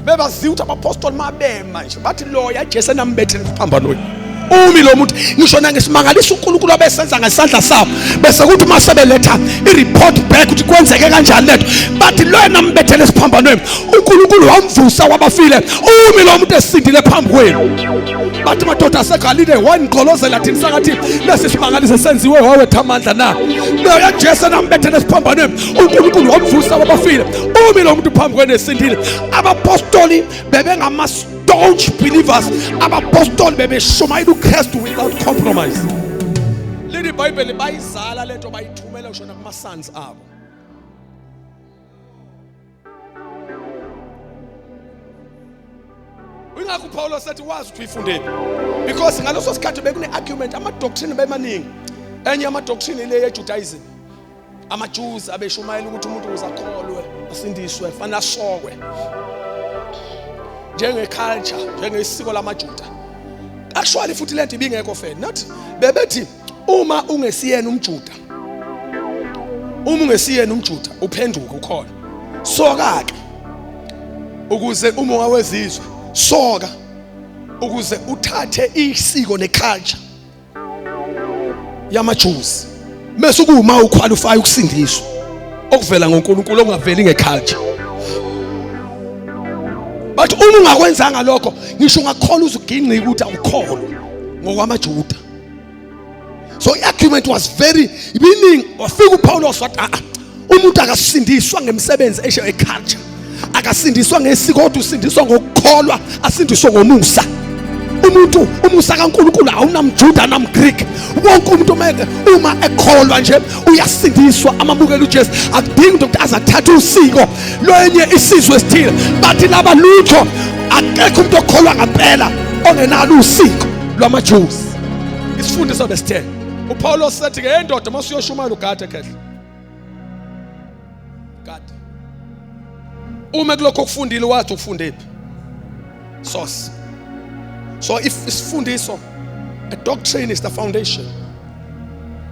bebaziwa ukuthi abapostoli mabema nje bathi loya Jesu enambethele esiphambanweni umi lo muntu, ngisho nangesimangaliso uNkulunkulu abesenza ngesandla sabo, bese kuthi uma sebeletha i-report back ukuthi kwenzeke kanjani lento, bathi loya nambethele esiphambanweni uNkulunkulu wamvusa wabafile, umi lo muntu esindile phambi kwenu. Bathi, "Madoda aseGalile, wanigqolozela thina sakathi lesi simangaliso senziwe wawethu amandla na? Loya Jesu nambethele esiphambanweni uNkulunkulu wamvusa wabafile, umi lo muntu phambi kwenu esindile." Abapostoli bebengama staunch believers. Abapostoli bebeshumayela uKristu without compromise. Leli iBhayibheli bayizala lento, bayithumela ngisho nakuma sons abo. Ingakho uPaulo sethi wazi ukuthi uyifundeni, because ngaleso sikhathi bekune argument, ama doctrine bemaningi. Enye ama doctrine ile ye Judaism, ama-Jews abeshumayela ukuthi umuntu ukuze akholwe asindiswe fanele asokwe njenge-culture, njengesiko lamaJuda. Actually futhi lento ibingekho fair not. Bebethi uma ungesiyena umJuda, uma ungesiyena umJuda uphenduke ukhona, soka ke ukuze uma ungawezizwe, soka ukuze uthathe isiko neculture yamaJews, bese kuma uqualify ukusindiswa okuvela ngoNkulunkulu okungaveli ngeculture. But uma ungakwenzanga lokho, ngisho ungakholwa uzuginqika ukuthi awukholwa ngokwamaJuda. So i-argument was very ibiningi. Wafika uPaulos wathi, "Ah, umuntu akasindiswa ngemisebenzi esho eculture, akasindiswa ngesiko, kodwa usindiswa ngokukholwa, asindiswe ngomusa." Umuntu umusa kaNkulunkulu awunamJuda namGreek. Wonke umuntu uma ekholwa nje uyasindiswa, amamukela uJesu. Akudingi ukuthi aze athathe usiko lwenye isizwe esithile. Bathi laba lutho, akekho umuntu okholwa ngempela ongenalo usiko lwamaJews. Isifundiso besithe uPaulos sethi ke endoda masuyoshumayela ugade khehle. Gade. Uma kulokho okufundile wathi ukufundephi? Source. So if isifundiso, a doctrine is the foundation.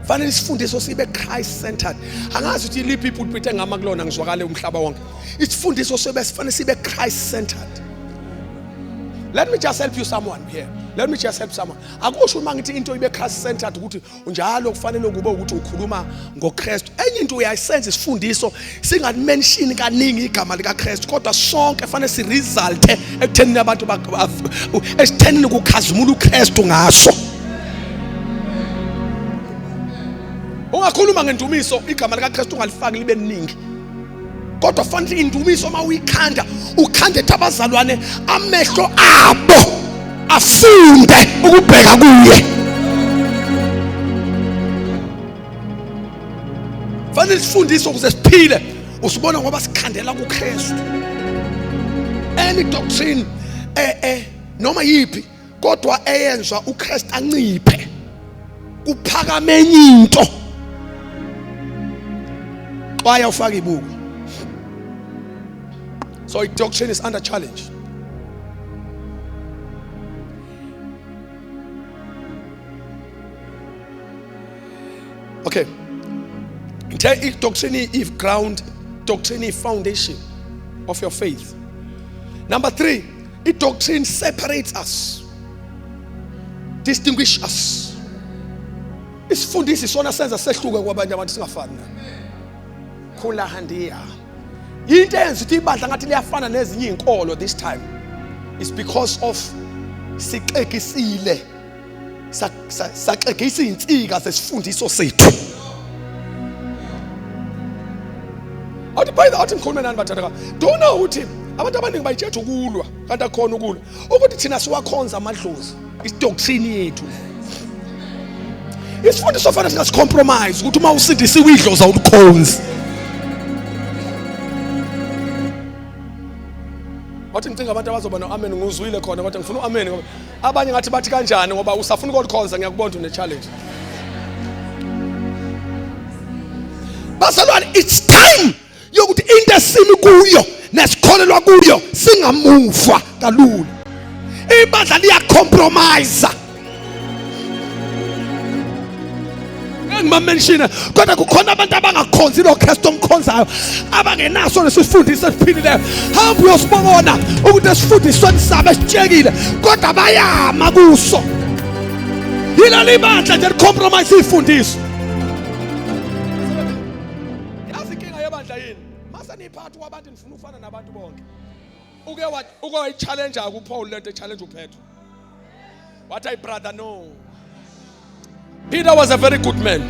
Fanele isifundiso sibe Christ centered. Angazi ukuthi iliphi ipulpit engama kulona ngizwakale umhlaba wonke. Isifundiso sibe sifanele sibe Christ centered. Let me just help you someone here. Let me just help someone. Akusho uma ngithi into ibe Christ centered ukuthi njalo kufanele kube ukuthi ukhuluma ngoKristu. Enye into uyayisenza isifundiso singalimention kaningi igama likaKristu, kodwa sonke fanele si result ekuthenini abantu esithenini kukhazimula uKristu ngaso. Ungakhuluma ngendumiso igama likaKristu ungalifaki libe liningi, kodwa fanele indumiso uma uyikhanda ukhande ethi abazalwane amehlo abo afunde ukubheka kuye. Fanele sifundiswe ukuze siphile. Usibona ngoba sikhandela kuKristu. Any doctrine noma yipi kodwa eyenzwa uKristu anciphe, kuphakame enye into. Xwaya ufake ibuko. So doctrine is under challenge. Okay. Ngithe doctrine is ground, doctrine is foundation of your faith. Number 3, doctrine separates us, distinguish us. Isifundisi sona senza sehluke kwabanye abantu singafani nabo. Khula handiya. Into eyenza ukuthi ibandla ngathi liyafana nezinye izinkolo this time is because of sixegisile, saxegisa izinsika zesifundiso sethu. Athi by the athi ngikhulume nani bathandeka. Don't know ukuthi abantu abaningi bayitshetha ukulwa kanti akukhona ukulwa. Ukuthi thina siwakhonza amadlozi, idoctrine yethu. Isifundiso fanele singasiCompromise ukuthi uma usindisiwe idlozi awulikhonzi. Wathi ngicinga abantu abazoba no-amen, nguzwile khona kodwa ngifuna u-amen ngoba abanye ngathi bathi kanjani ngoba usafuna ukolikhonza, ngiyakubona une-challenge. Bazalwane, it's time yokuthi into esimi kuyo nesikholelwa kuyo singamuva kalula. Ibandla liyacompromise. Ngimamenshina kodwa kukhona abantu abangakhonzi lo Kristu omkhonzayo, abangenaso lesifundiso esiphilileyo. Hamba uyosibona ukuthi esifundisweni sabo esitshekile kodwa bayama kuso. Yileli bandla nje licompromise ifundiso. Yazi inkinga yebandla yini? Mase niphathi kwabantu nifuna ukufana nabantu bonke. Uke uke wayi-challenge kuPaul lento e-challenge uPetro. What I brother no. Peter was a very good man.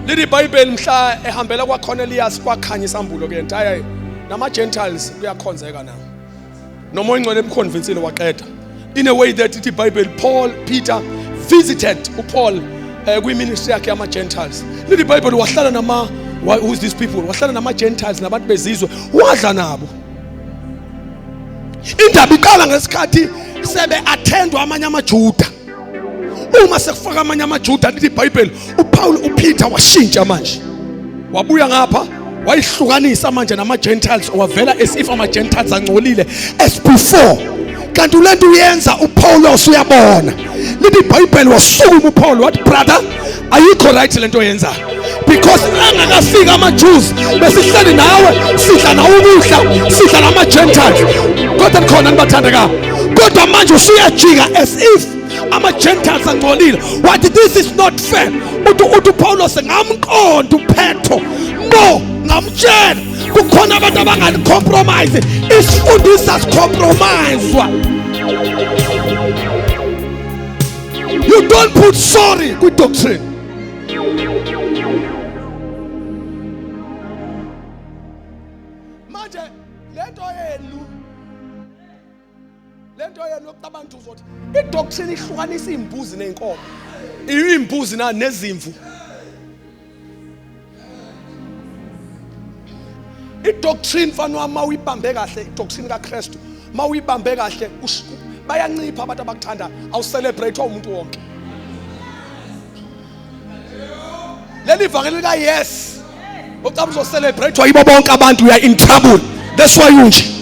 Lithi iBhayibheli mhla ehambela kwaCornelius kwakhanya isambulo ke entire nama Gentiles kuyakhonzeka na. Noma oyingcwele emconvincile waqeda. In a way that ithi iBhayibheli Paul Peter visited uPaul kwi-ministry yakhe yama Gentiles. Lithi iBhayibheli wahlala nama who is these people? Wahlala nama Gentiles nabantu bezizwe wadla nabo. Indaba iqala ngesikhathi sebe attendwa amanye amaJuda. Uma sekufaka amanye amaJuda lithi iBhayibheli uPaul uPeter washintsha manje. Wabuya ngapha wayihlukanisa manje nama Gentiles, wavela as if ama Gentiles angcolile as before. Kanti lento uyenza uPaulos uyabona. Lithi iBhayibheli wasukuma uPaul wathi brother ayikho right lento oyenzayo, because angakafika ama-Jews besihleli nawe sidla nawe ukudla sidla nama-Gentiles, kodwa nikhona nibathandekayo, kodwa manje usuyajika as if ama-Gentiles angcolile. Wathi this is not fair. Uthi uPaulos ngamqonda uPetro, no ngamtshela kukhona abantu abangalicompromise isifundisa sicompromiswa. You don't put sorry kwi-doctrine. Manje lento yenu Lento yenu yokucabanga uzothi idoctrine ihlukanisa izimbuzi nezinkomo. Izimbuzi na nezimvu. Idoctrine mfana wami mawuyibambe kahle, idoctrine kaKristu mawuyibambe kahle, bayancipha abantu abakuthandayo, awucelebrate umuntu wonke. Leli vangeli lika yes ucaba uzocelebrate yibo bonke abantu, you are in trouble. That's why unje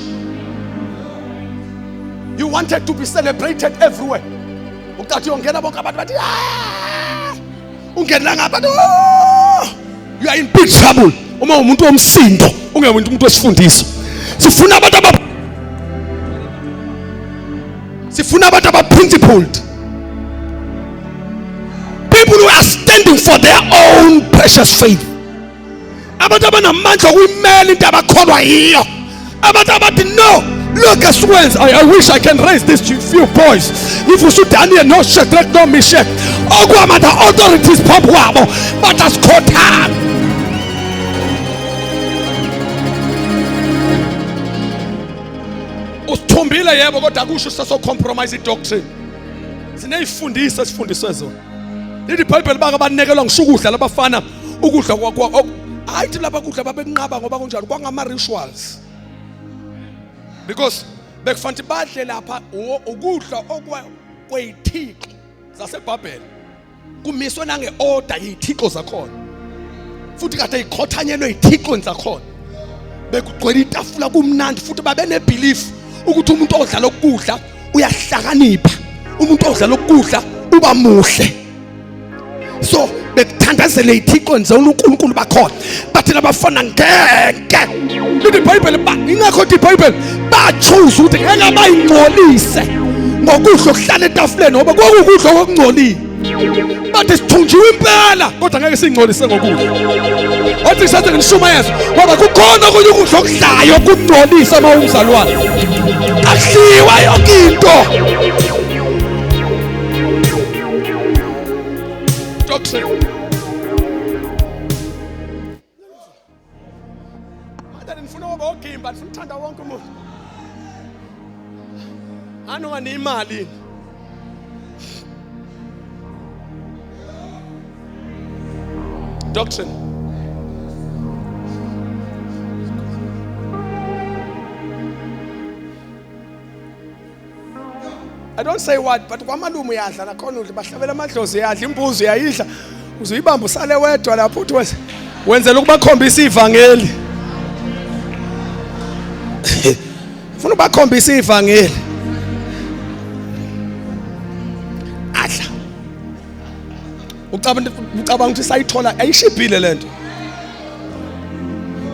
you wanted to be celebrated everywhere. Ucathi uyongena bonke abantu bathi ah, ungena ngapha oh! You are in big trouble uma umuntu womsindo, ungemuntu umuntu wesifundiso. Sifuna abantu aba sifuna abantu aba principled, people who are standing for their own precious faith, abantu abanamandla okuyimela into abakholwa yiyo, abantu abathi no, look, esikwenza. I wish I can raise these few boys. If usuDaniel no Shadrach no Meshach okwama the authorities phambi kwabo bathi asikhothame. Usithumbile yebo, kodwa akusho saso compromise idoctrine. Sinezifundiso esifundiswe zona. Lithi iBhayibheli baka banekelwa ngisho ukudla labafana, ukudla kwa ayithi laba kudla babekunqaba ngoba kunjalo kwangama rituals, because bekufanele badle lapha ukudla okweyithixo zaseBhabheli, kumiswe nange-order yey'thixo zakhona, futhi kade yikhotanyelwe ey'thixweni zakhona. Bekugcwele itafula kumnandi, futhi babe nebelief ukuthi umuntu odla lokudla uyahlakanipha, umuntu odla lokudla uba muhle. So bekuthandazele iy'thixweni zonkulunkulu bakhona, bathi labafana ngeke. Lithi iBhayibheli, ingakho ithi iBhayibheli bachoose ukuthi ngeke bayingcolise ngokudla okuhlala etafuleni, ngoba kwakukudla okungcolile. Bathi sithunjiwe impela, kodwa ngeke singcolise ngokudla. Wathi sathi ngishumayeza ngoba kukhona okunye ukudla okudlayo kungcolisa uma umzalwane. Akudliwa yonke into. Doctrine. Manje nifuna ukuba ogimba, nifuna ukuthanda wonke umuntu. Anonga niyimali. Doctrine. I don't say what, but kwamalume uyadla nakhona, udla bahlabela amadlozi, uyadla imbuzi, uyayidla, uzuyibamba usale wedwa lapho, uthi wenzela ukubakhombisa ivangeli, ufuna ubakhombisa ivangeli. Adla ucabanga ukuthi sayithola ayishibhile lento,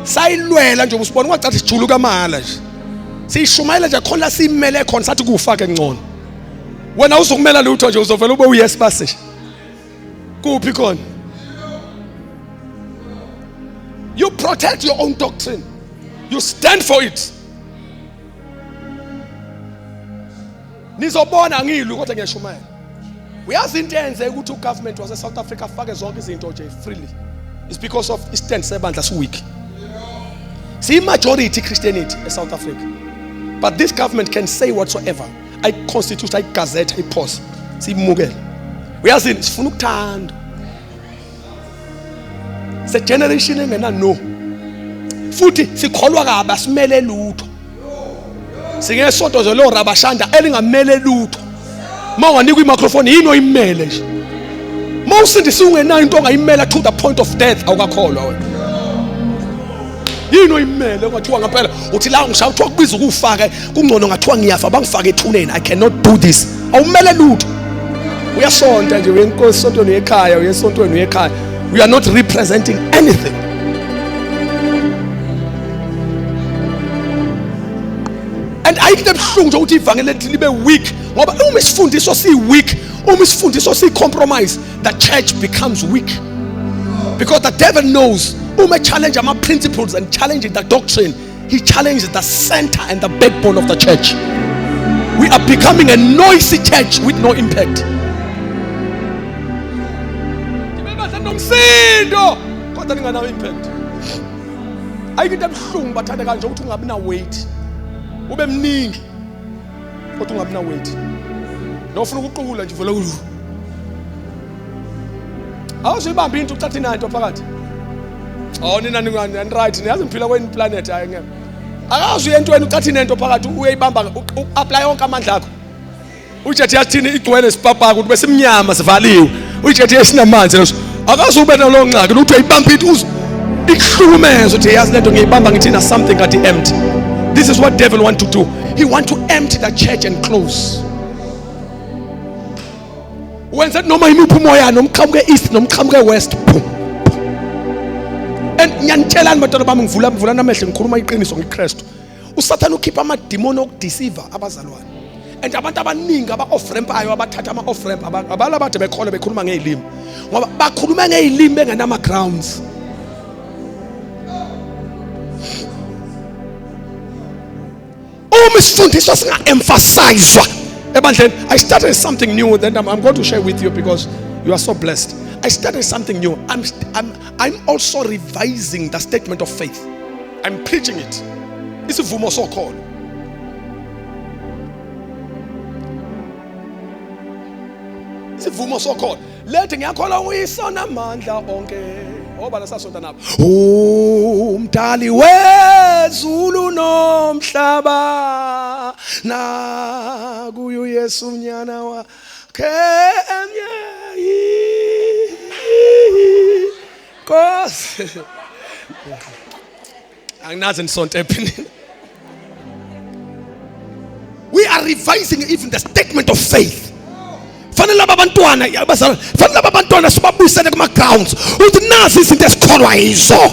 sayilwela nje usibona ungacathi sijuluka amala nje, siyishumayela nje khona la siyimele khona, sathi kufa ke ngcono. Wena uzokumela lutho nje, uzovela ube uyes base nje kuphi khona. You protect your own doctrine, you stand for it. Nizobona angilwi, kodwa ngiyashumayela. Uyazi into enze ukuthi ugovernment wase South Africa afake zonke izinto nje freely is because of istand sebandla siweak. Siyi-majority Christianity eSouth Africa, but this government can say whatsoever, ayi-constitute, ayigazette, ayiphose, siyimukele. Uyazini, sifuna ukuthanda se-generation engena no, futhi sikholwa kabi, asimele lutho. Singesonto nje lo rabashanda elingamele lutho. Uma unganikwa imicrophone yini oyimele nje? Uma usindisiwe ungenayo into ongayimela to the point of death, awukakholwa wena. Yini oyimele ungathiwa ngempela uthi la ngishaya kuthiwa kubiza ukufaka, kungcono ngathiwa ngiyafa bangifake ethuneni, I cannot do this. Awumele lutho, uyasonta nje, uyenkosi sontweni uyekhaya, uyesontweni uyekhaya. We are not representing anything. And ayikho ebuhlungu nje ukuthi ivangeli lethu libe weak, ngoba uma isifundiso si weak, uma isifundiso si compromise, the church becomes weak, because the devil knows uma challenge ama principles and challenging the doctrine, he challenges the center and the backbone of the church. We are becoming a noisy church with no impact. Nomsindo kodwa ninganawo impact. Ayikho into ebuhlungu bathanda kanje ukuthi ungabi na weight, ube mningi. Kodwa ungabi na weight. Nofuna ukuqukula nje vele ku. Awuzuyibamba into uthatha inanto phakathi. Oh nina ningani right niyazi ngiphila kwenye planet hayi ngeke. Akazi uyentweni uthatha inento phakathi uyayibamba u-apply yonke amandla akho. Ujethi yathini igcwele sipapaka ukuthi besimnyama sivaliwe. Ujethi esinamanzi leso. Akazi ube nalo ngxaki ukuthi uyayibamba into ikuhlukumeze uthi yazi lento ngiyibamba ngithi na something kanti empty. This is what devil want to do. He want to empty the church and close. Wenza noma imuphi umoya nomqhamuke east nomqhamuke west. Boom. And ngiyanitshelani bantwana bami ngivula mvula namehlo ngikhuluma iqiniso ngiKristu. uSathane ukhipha amadimoni okudeceive abazalwane. And abantu abaningi aba off rampayo abathatha ama off ramp abala bade bekholwa bekhuluma ngezilimi. Ngoba bakhuluma ngezilimi bengenama grounds. Uma isifundiswa singa-emphasizwa ebandleni, I started something new then I'm going to share with you because you are so blessed. I started something new. I'm also revising the statement of faith. I'm preaching it. Isivumo sokholo. Isivumo sokholo. Lethi ngiyakholwa uyisona amandla onke. Obala sasonta nabo. Umdali wezulu nomhlaba nakuyo Yesu unyana wakhe emye. Nkosi. Anginazi nisonto ephini. We are revising even the statement of faith. Fanele laba bantwana abazalwane, fanele laba bantwana sibabuyisele kuma grounds. Uthi nazi izinto esikholwa yizo.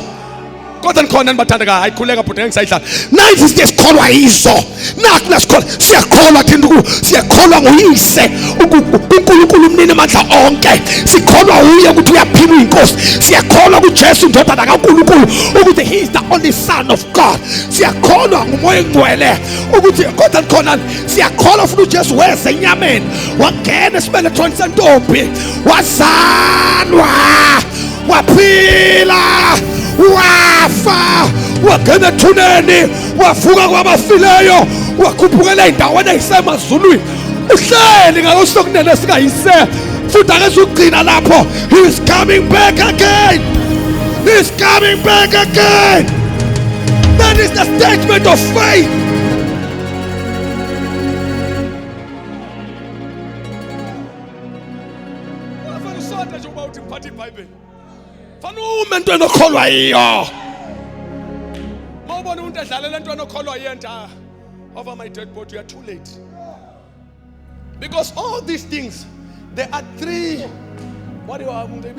Kodwa nikhona nibathandekayo, hayi khuleka bhuti ngeke ngisayidlala. Nazi izinto esikholwa yizo. Nakhu lasikholwa, siyakholwa thina siyakholwa nguyise uNkulunkulu umnini amandla onke. Sikholwa uye ukuthi uyaphila uyinkosi. Siyakholwa kuJesu indodana kaNkulunkulu ukuthi he is the only son of God. Siyakholwa nguMoya oNgcwele ukuthi kodwa nikhona siyakholwa futhi uJesu weza enyameni wangena esibelethweni sentombi wazalwa waphila wafa wangena ethuneni wavuka kwabafileyo wakhuphukela ey'ndaweni ey'semazulwini uhleli ngalosokunene sikayise futhi akezugcina lapho. He is coming back again. He is coming back again. That is the statement of faith. Fanele ume entweni okholwa yiyo. Mawubona umuntu edlalela entweni okholwa yiyo nta over my dead body, you are too late. Because all these things, there are three, what do you want to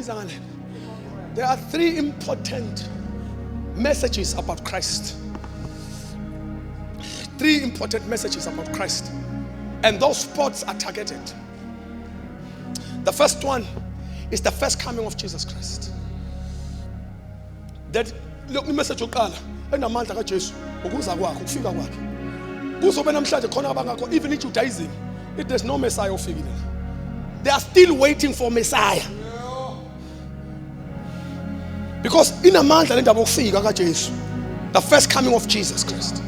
There are three important messages about Christ. Three important messages about Christ. And those spots are targeted. The first one is the first coming of Jesus Christ. That look message yokuqala enamandla kaJesu ukuza kwakhe ukufika kwakhe. Kuzobe namhlanje khona abangakho even in Judaism if there's no Messiah ofikile. They are still waiting for Messiah. Because inamandla le ndaba yokufika kaJesu. The first coming of Jesus Christ.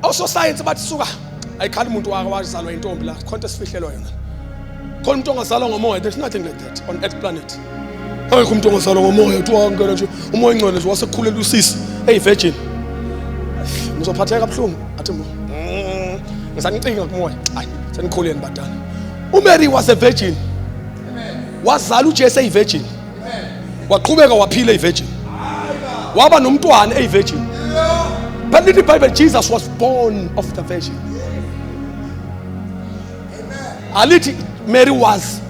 Also science bathi suka ayikhali umuntu wazalwa intombi la khonto esifihlelwa yona. Khona umuntu ongazalwa ngomoya, there's nothing like that on earth planet. Ayikho umuntu ongazalwa ngomoya uthi wangena nje umoya ongcwele nje wasekukhulela usisi hey virgin. Ngizophatheka kabuhlungu athi ngisanicinga kumoya. Hayi senikhuleni badala. uMary was a virgin. Wazala uJesu eyi virgin. Waqhubeka waphila eyi virgin. Waba nomntwana eyi virgin. But in the Bible Jesus was born of the virgin. Alithi Mary was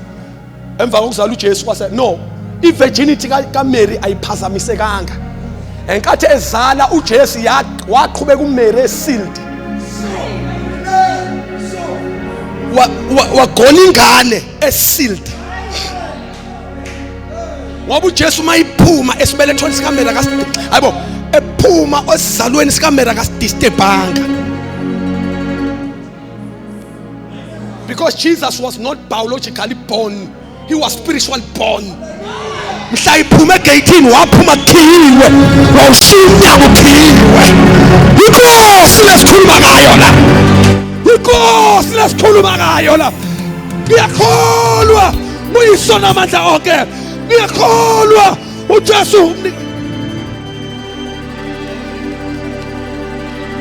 emva kokuzala uJesu kwase no i-virginity kaMary ayiphazamisekanga. Enkathi ezala uJesu waqhubeka uMary esealed. Wagona ingane esealed. Ngoba uJesu mayiphuma esibelethweni sikaMary hayibo ephuma esizalweni sikaMary akasidisturbanga. Because Jesus was not biologically born, he was spiritually born. Mhla iphuma egeyithini waphuma khiwe, wawushiya umnyango ukhiwe. Inkosi lesikhuluma ngayo la. Lesikhuluma ngayo la. Ngiyakholwa uyisona amandla onke. Ngiyakholwa uJesu.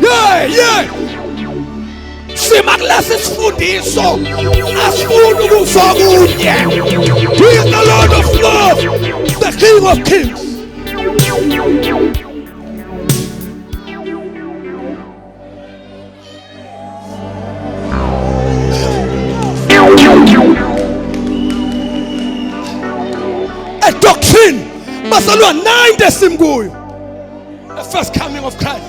Yeah, yeah. Sima kulesi sifundiso asifuni ukufa kunye. He is the Lord of Lords, the King of Kings. A doctrine basalwa 9 esimkuyo. The first coming of Christ.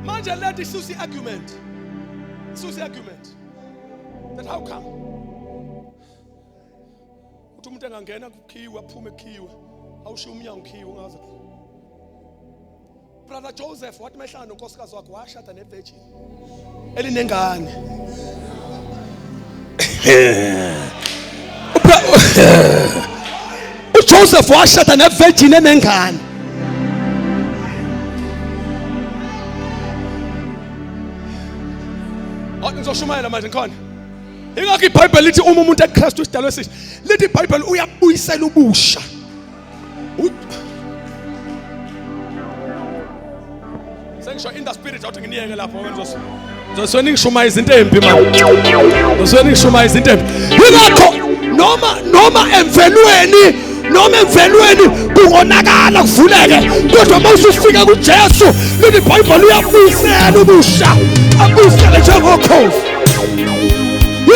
Manje let isusi argument. Isusi argument. That how come? Uthi umuntu engangena kukhiwe aphume kukhiwe. Awushiya umnyango ukhiwe ungaze. Brother Joseph wathi mehlala nonkosikazi wakhe washada nevirgin elinengane. uJoseph washada nevirgin enengane. Ngizoshumayela manje ngikhona. Ingakho iBhayibheli lithi uma umuntu eKristu isidalwe esisha, lithi iBhayibheli uyabuyisela ubusha. Sengisho in the spirit awuthi nginiyeke lapho ngoba ngizosweni ngishumayela izinto ezimbi manje. Ngizosweni ngishumayela izinto ezimbi. Ingakho noma emvelweni kungonakala kuvuleke, kodwa uma usufika kuJesu lithi iBhayibheli uyabuyisela ubusha, abuyisele njengokhozi.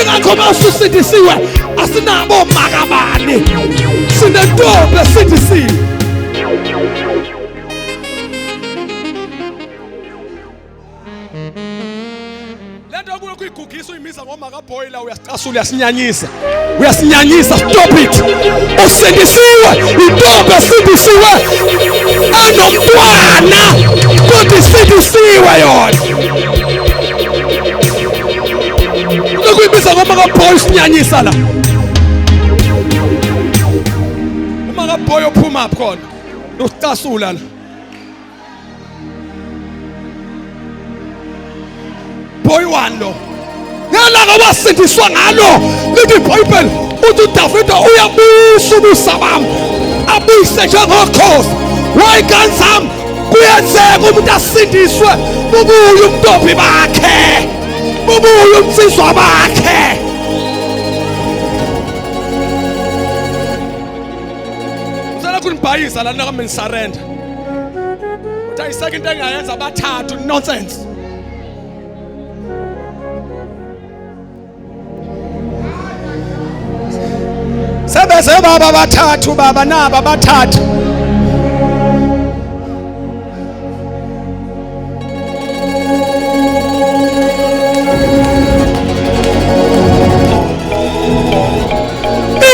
Ingakho uma ususindisiwe asinabo makabani, sinentombi esindisiwe. Kuyigugisa uyimiza ngoma kaboiler uyasicasula uyasinyanyisa. Uyasinyanyisa, stop it. Usindisiwe, intombi esindisiwe enomntwana kodwa isindisiwe yona. Ukuyibiza ngoma kaboy usinyanyisa la. Uma kaboy ophuma khona usicasula la. Boy one lo. Ngelanga wasindiswa ngalo lithi iBhayibheli uthi uDavide uyabuyisa ubusa bami abuyise njengokhozi. Wayigane zami kuyenzeka umuntu asindiswe bubuye ubuntombi bakhe, bubuye ubunsizwa bakhe. Ngicela kunibhayisa lana kami ngisurrender. Uthi ayiseke into engayenza abathathu nonsense. Sebeze baba bathathu baba naba bathathu.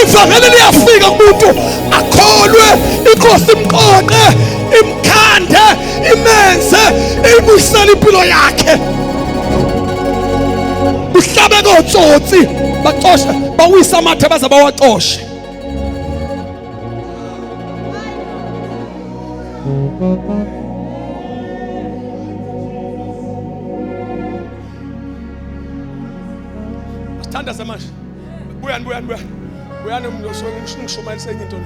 Ivangeli liyafika kumuntu akholwe, inkosi imqoqe, imkhande, imenze, ibuyisele impilo yakhe. Uhlabe kotsotsi baxosha bawisa amathe baze bawaxoshe. Asithandaze manje. Buyani buyani buyani. Buyani ngishumayela enye into le.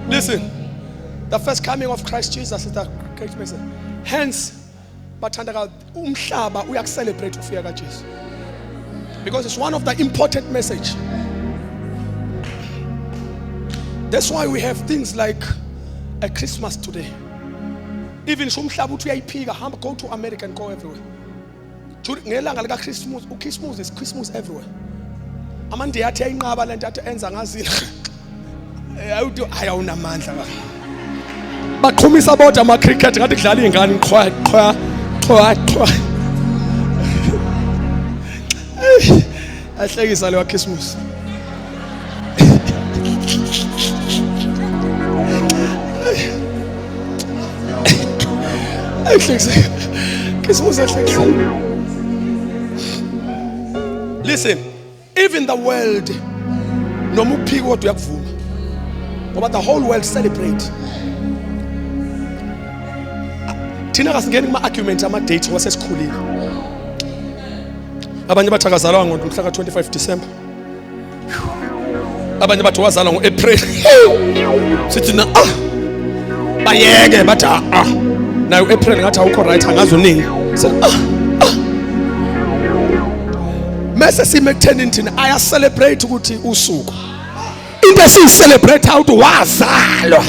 Listen. The first coming of Christ Jesus is the great message. Hence bathandeka umhlaba uyakucelebrate ukufika kaJesu. Because it's one of the important message. That's why we have things like a Christmas today. Even umhlaba uthi uyayiphika, hamba go to America and go everywhere. Ngelanga lika Christmas, uChristmas is Christmas everywhere. Amandiya athi ayinqaba lento athi enza ngazile. Awuthi ayawunamandla ka. Baqhumisa bodwa ama cricket ngathi kudlala izingane qhwa qhwa qhwa qhwa. Ahlekisa lewa Christmas. Ahlekisa. Christmas ahlekisa. Listen, even the world Noma uphiki kodwa uyakuvuma. Ngoba the whole world celebrate. Thina kasingeni kuma argument ama dates ngoba sesikhulile. Abanye bathi akazalwa ngomhla ka 25 December. Abanye bathi wazalwa ngo-April. Sithi na ah bayeke bathi ah, ah. Nayo April ngathi awukho right angazi uningi. Sithi ah ah. Mese sime ekutheni thina aya celebrate ukuthi usuku into esiyicelebrate ukuthi wazalwa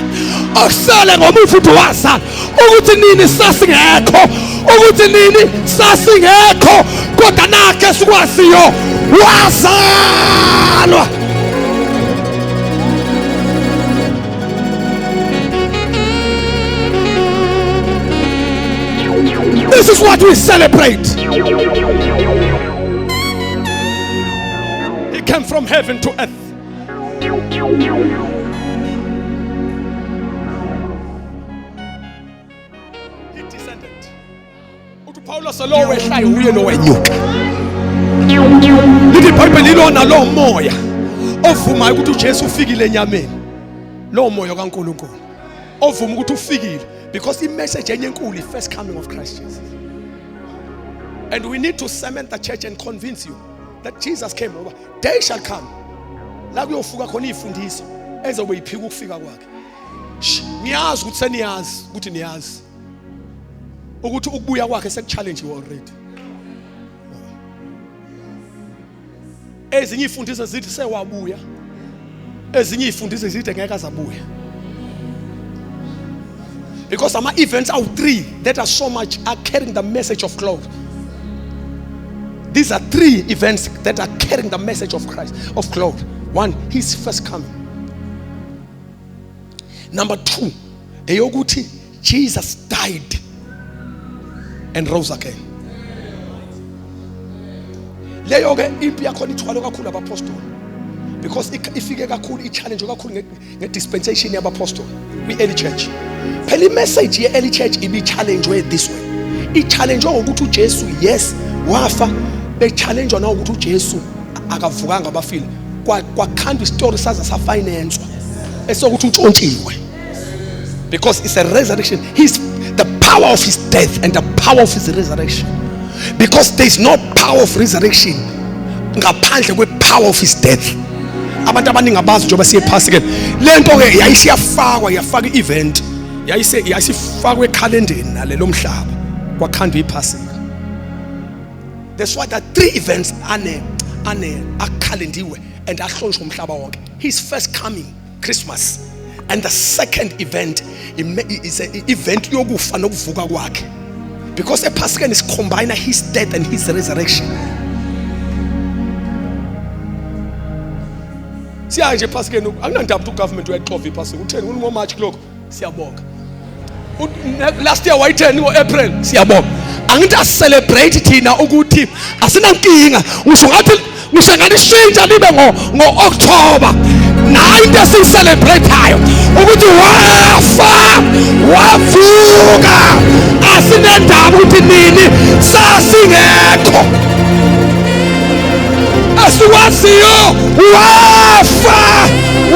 okusele ngomufi ukuthi wazalwa ukuthi nini sasingekho ukuthi nini sasingekho kodwa nakhe sikwaziyo wazalwa. This is what we celebrate. He came from heaven to earth. He descended. Uthi uPawulos lo wehlayo uye lo wenyuka. Lithi iBhayibheli ilona lo moya ovumayo ukuthi uJesu ufikile enyameni. Lo moya kaNkulunkulu ovuma ukuthi ufikile because i-message enye enkulu i-first coming of Christ Jesus. And we need to cement the church and convince you that Jesus came over. Day shall come la kuyofuka khona izifundiso ezobe iphika ukufika kwakhe. Ngiyazi ukuthi seniyazi ukuthi niyazi ukuthi ukubuya kwakhe sekuchallenge already. Ezinye izifundiso zithi sewabuya, ezinye izifundiso zithi ngeke azabuya. Because ama events are three that are so much are carrying the message of glory. These are three events that are carrying the message of Christ, of glory. One, his first coming. Number two, eyokuthi Jesus died and rose again. Leyo ke impi yakhona ithwalwe kakhulu abapostoli because ifike kakhulu i-challenge kakhulu nge-dispensation yabapostoli kwi-early church. Phela i-message ye-early church ibi-challenge this way, i-challenge ngokuthi uJesu yes wafa, be-challenge nawukuthi uJesu akavukanga abafile. Kwakhandwa isitori saze safinancewa esokuthi utshontshiwe because it's a resurrection, his the power of his death and the power of his resurrection, because there is no power of resurrection ngaphandle kwe-power of his death. Abantu abaningi abazi njengoba siye phasi ke lento ke yayisiyafakwa, yafaka i-event, yayise yayisifakwe ekhalendeni nalelo mhlaba, kwakhandwa iphasika. That's why the three events ane ane akhalendiwe and ahlonishwa umhlaba wonke. His first coming, Christmas, and the second event is a event yokufa nokuvuka kwakhe, because ephasikeni is combine his death and his resurrection. Siya nje ephasikeni, akunandaba ukuthi ugovernment uyayixova iphasika utheni uno March kulokho, siyabonga. Last year wayitheni ngo-April, siyabonga. Angithi asicelebrate thina ukuthi asinankinga, ngisho ngathi ngisho ngalishintsha libe ngo-October. Nayo into esiyicelebrate-ayo ukuthi wafa wavuka, asinendaba ukuthi nini sasingekho, esikwaziyo wafa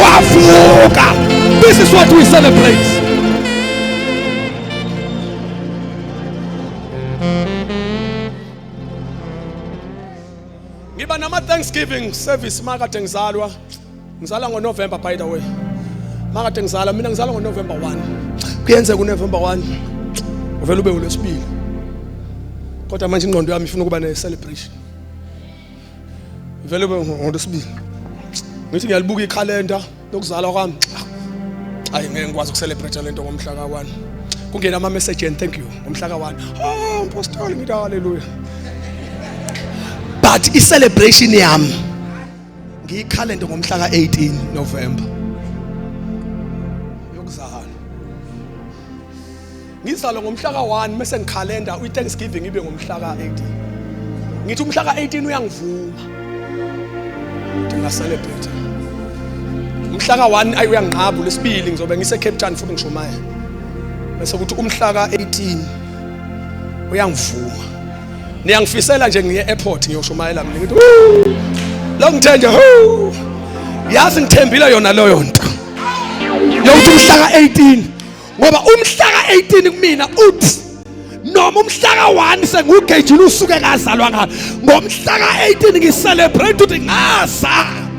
wavuka. This is what we celebrate. Ngiba nama Thanksgiving service makade ngizalwa, ngizalwa ngoNovember, by the way. Makade ngizalwa mina, ngizalwa ngoNovember 1. Kuyenzeka uNovember 1 uvela ube ulwesibili, kodwa manje ingqondo yami ifuna ukuba ne celebration, vele ube ngolwesibili. Ngithi ngiyalibuka ikhalenda lokuzalwa kwami, ayi ngeke ngikwazi ukucelebrate lento ngomhla ka-1. Kungena ama message and thank you ngomhla ka-1. Oh mpostoli, ngithi hallelujah, but i-celebration yami ngiyikhalenda ngomhla ka-18 November yokuzalwa. Ngizalwa ngomhla ka-1, mase ngikhalenda i-Thanksgiving ibe ngomhla ka-18. Ngithi umhla ka-18 uyangivuma ukuthi ngingacelebrate. Umhla ka-1 ayi uyanginqaba, lesibili ngizobe ngise Cape Town futhi ngishumayela, bese kuthi umhla ka-18 uyangivuma. Niyangifisela nje ngiye airport ngiyoshumayela mina, ngithi lo ngithe nje hu Yazi ngithembile yona leyo nto yokuthi umhla ka-18, ngoba umhla ka-18 kumina uthi noma umhla ka-1 sengugejile usuke ngazalwa ngalo, ngomhla ka-18 ngicelebrate ukuthi ngazalwa.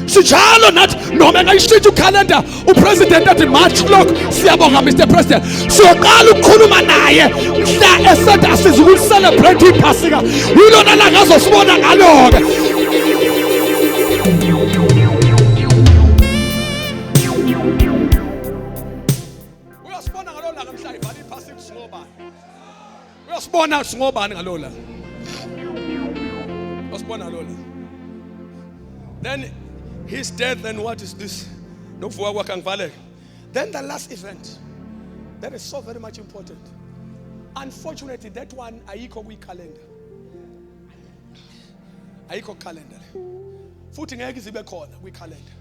Sinjalo nathi, noma engayishintsha ukhalenda upresident athi March clock, siyabonga Mr President, siyoqala ukukhuluma naye mhla esethi asizukulicelebrate iphasika, yilona langa azosibona ngalo-ke. Uyosibona ngalo langa mhla ivala iphasika singobani, uyosibona singobani ngalo langa, uyosibona ngalo langa. Then his death, and what is this? Nokuvuka kwakhe angivaleke. Then the last event that is so very much important. Unfortunately, that one ayikho kwi-calendar. Ayikho calendar le. Futhi ngeke izibe khona kwi-calendar.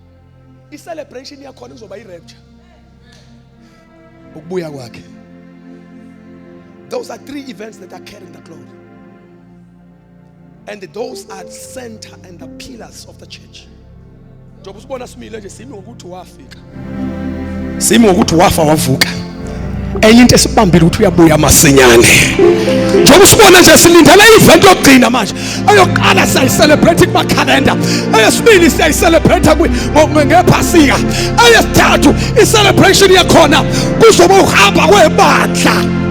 I-celebration yakhona izoba i-rapture. Ukubuya kwakhe. Those are three events that are carrying the glory. And those are center and the pillars of the church. Njengoba usibona simile nje, simi ngokuthi wafika, simi ngokuthi wafa wavuka. Enye into esibambile ukuthi uyabuya masinyane. Njengoba usibona nje silindele i-event yokugcina manje. Eyokuqala siyayicelebrate kumakhalenda, eyesibili siyayicelebrate ngephasika, eyesithathu i-celebration yakhona kuzoba ukuhamba kwebandla.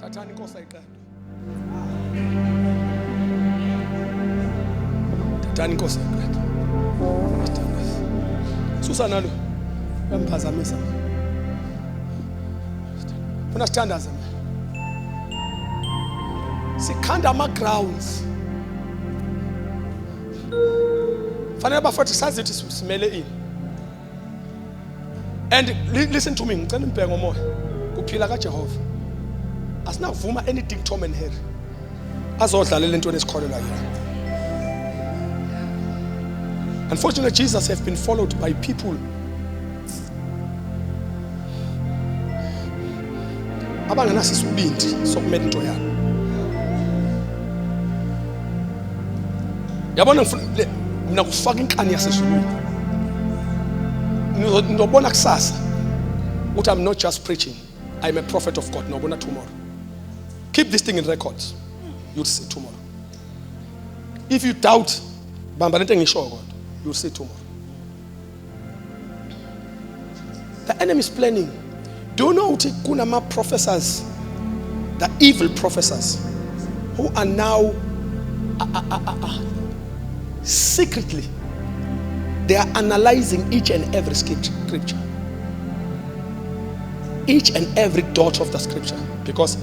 Thathani inkosi ayiqedwe. Thathani inkosi ayiqedwe. Susa nalo. Uyamphazamisa. Funa sithandaze. Sikhanda ama grounds. Fanele bafowethu sazi ukuthi simele ini. And listen to me, ngicela nibheke ngomoya. Kuphila kaJehova. Asinakuvuma any Dick, Tom and Harry azodlalela entweni esikholelwa yona. Unfortunately, Jesus have been followed by people abangenaso isibindi sokumela into yabo. Yabona, ngifuna mina kufaka inkani yasezulwini. Nizobona kusasa ukuthi I'm not just preaching, I'm a prophet of God. Nobona tomorrow. Keep this thing in records. You'll see tomorrow. If you doubt, bamba lento engishoyo kodwa. You'll see tomorrow. The enemy is planning. Do you know ukuthi kunama professors, the evil professors, who are now secretly they are analyzing each and every scripture, each and every dot of the scripture, because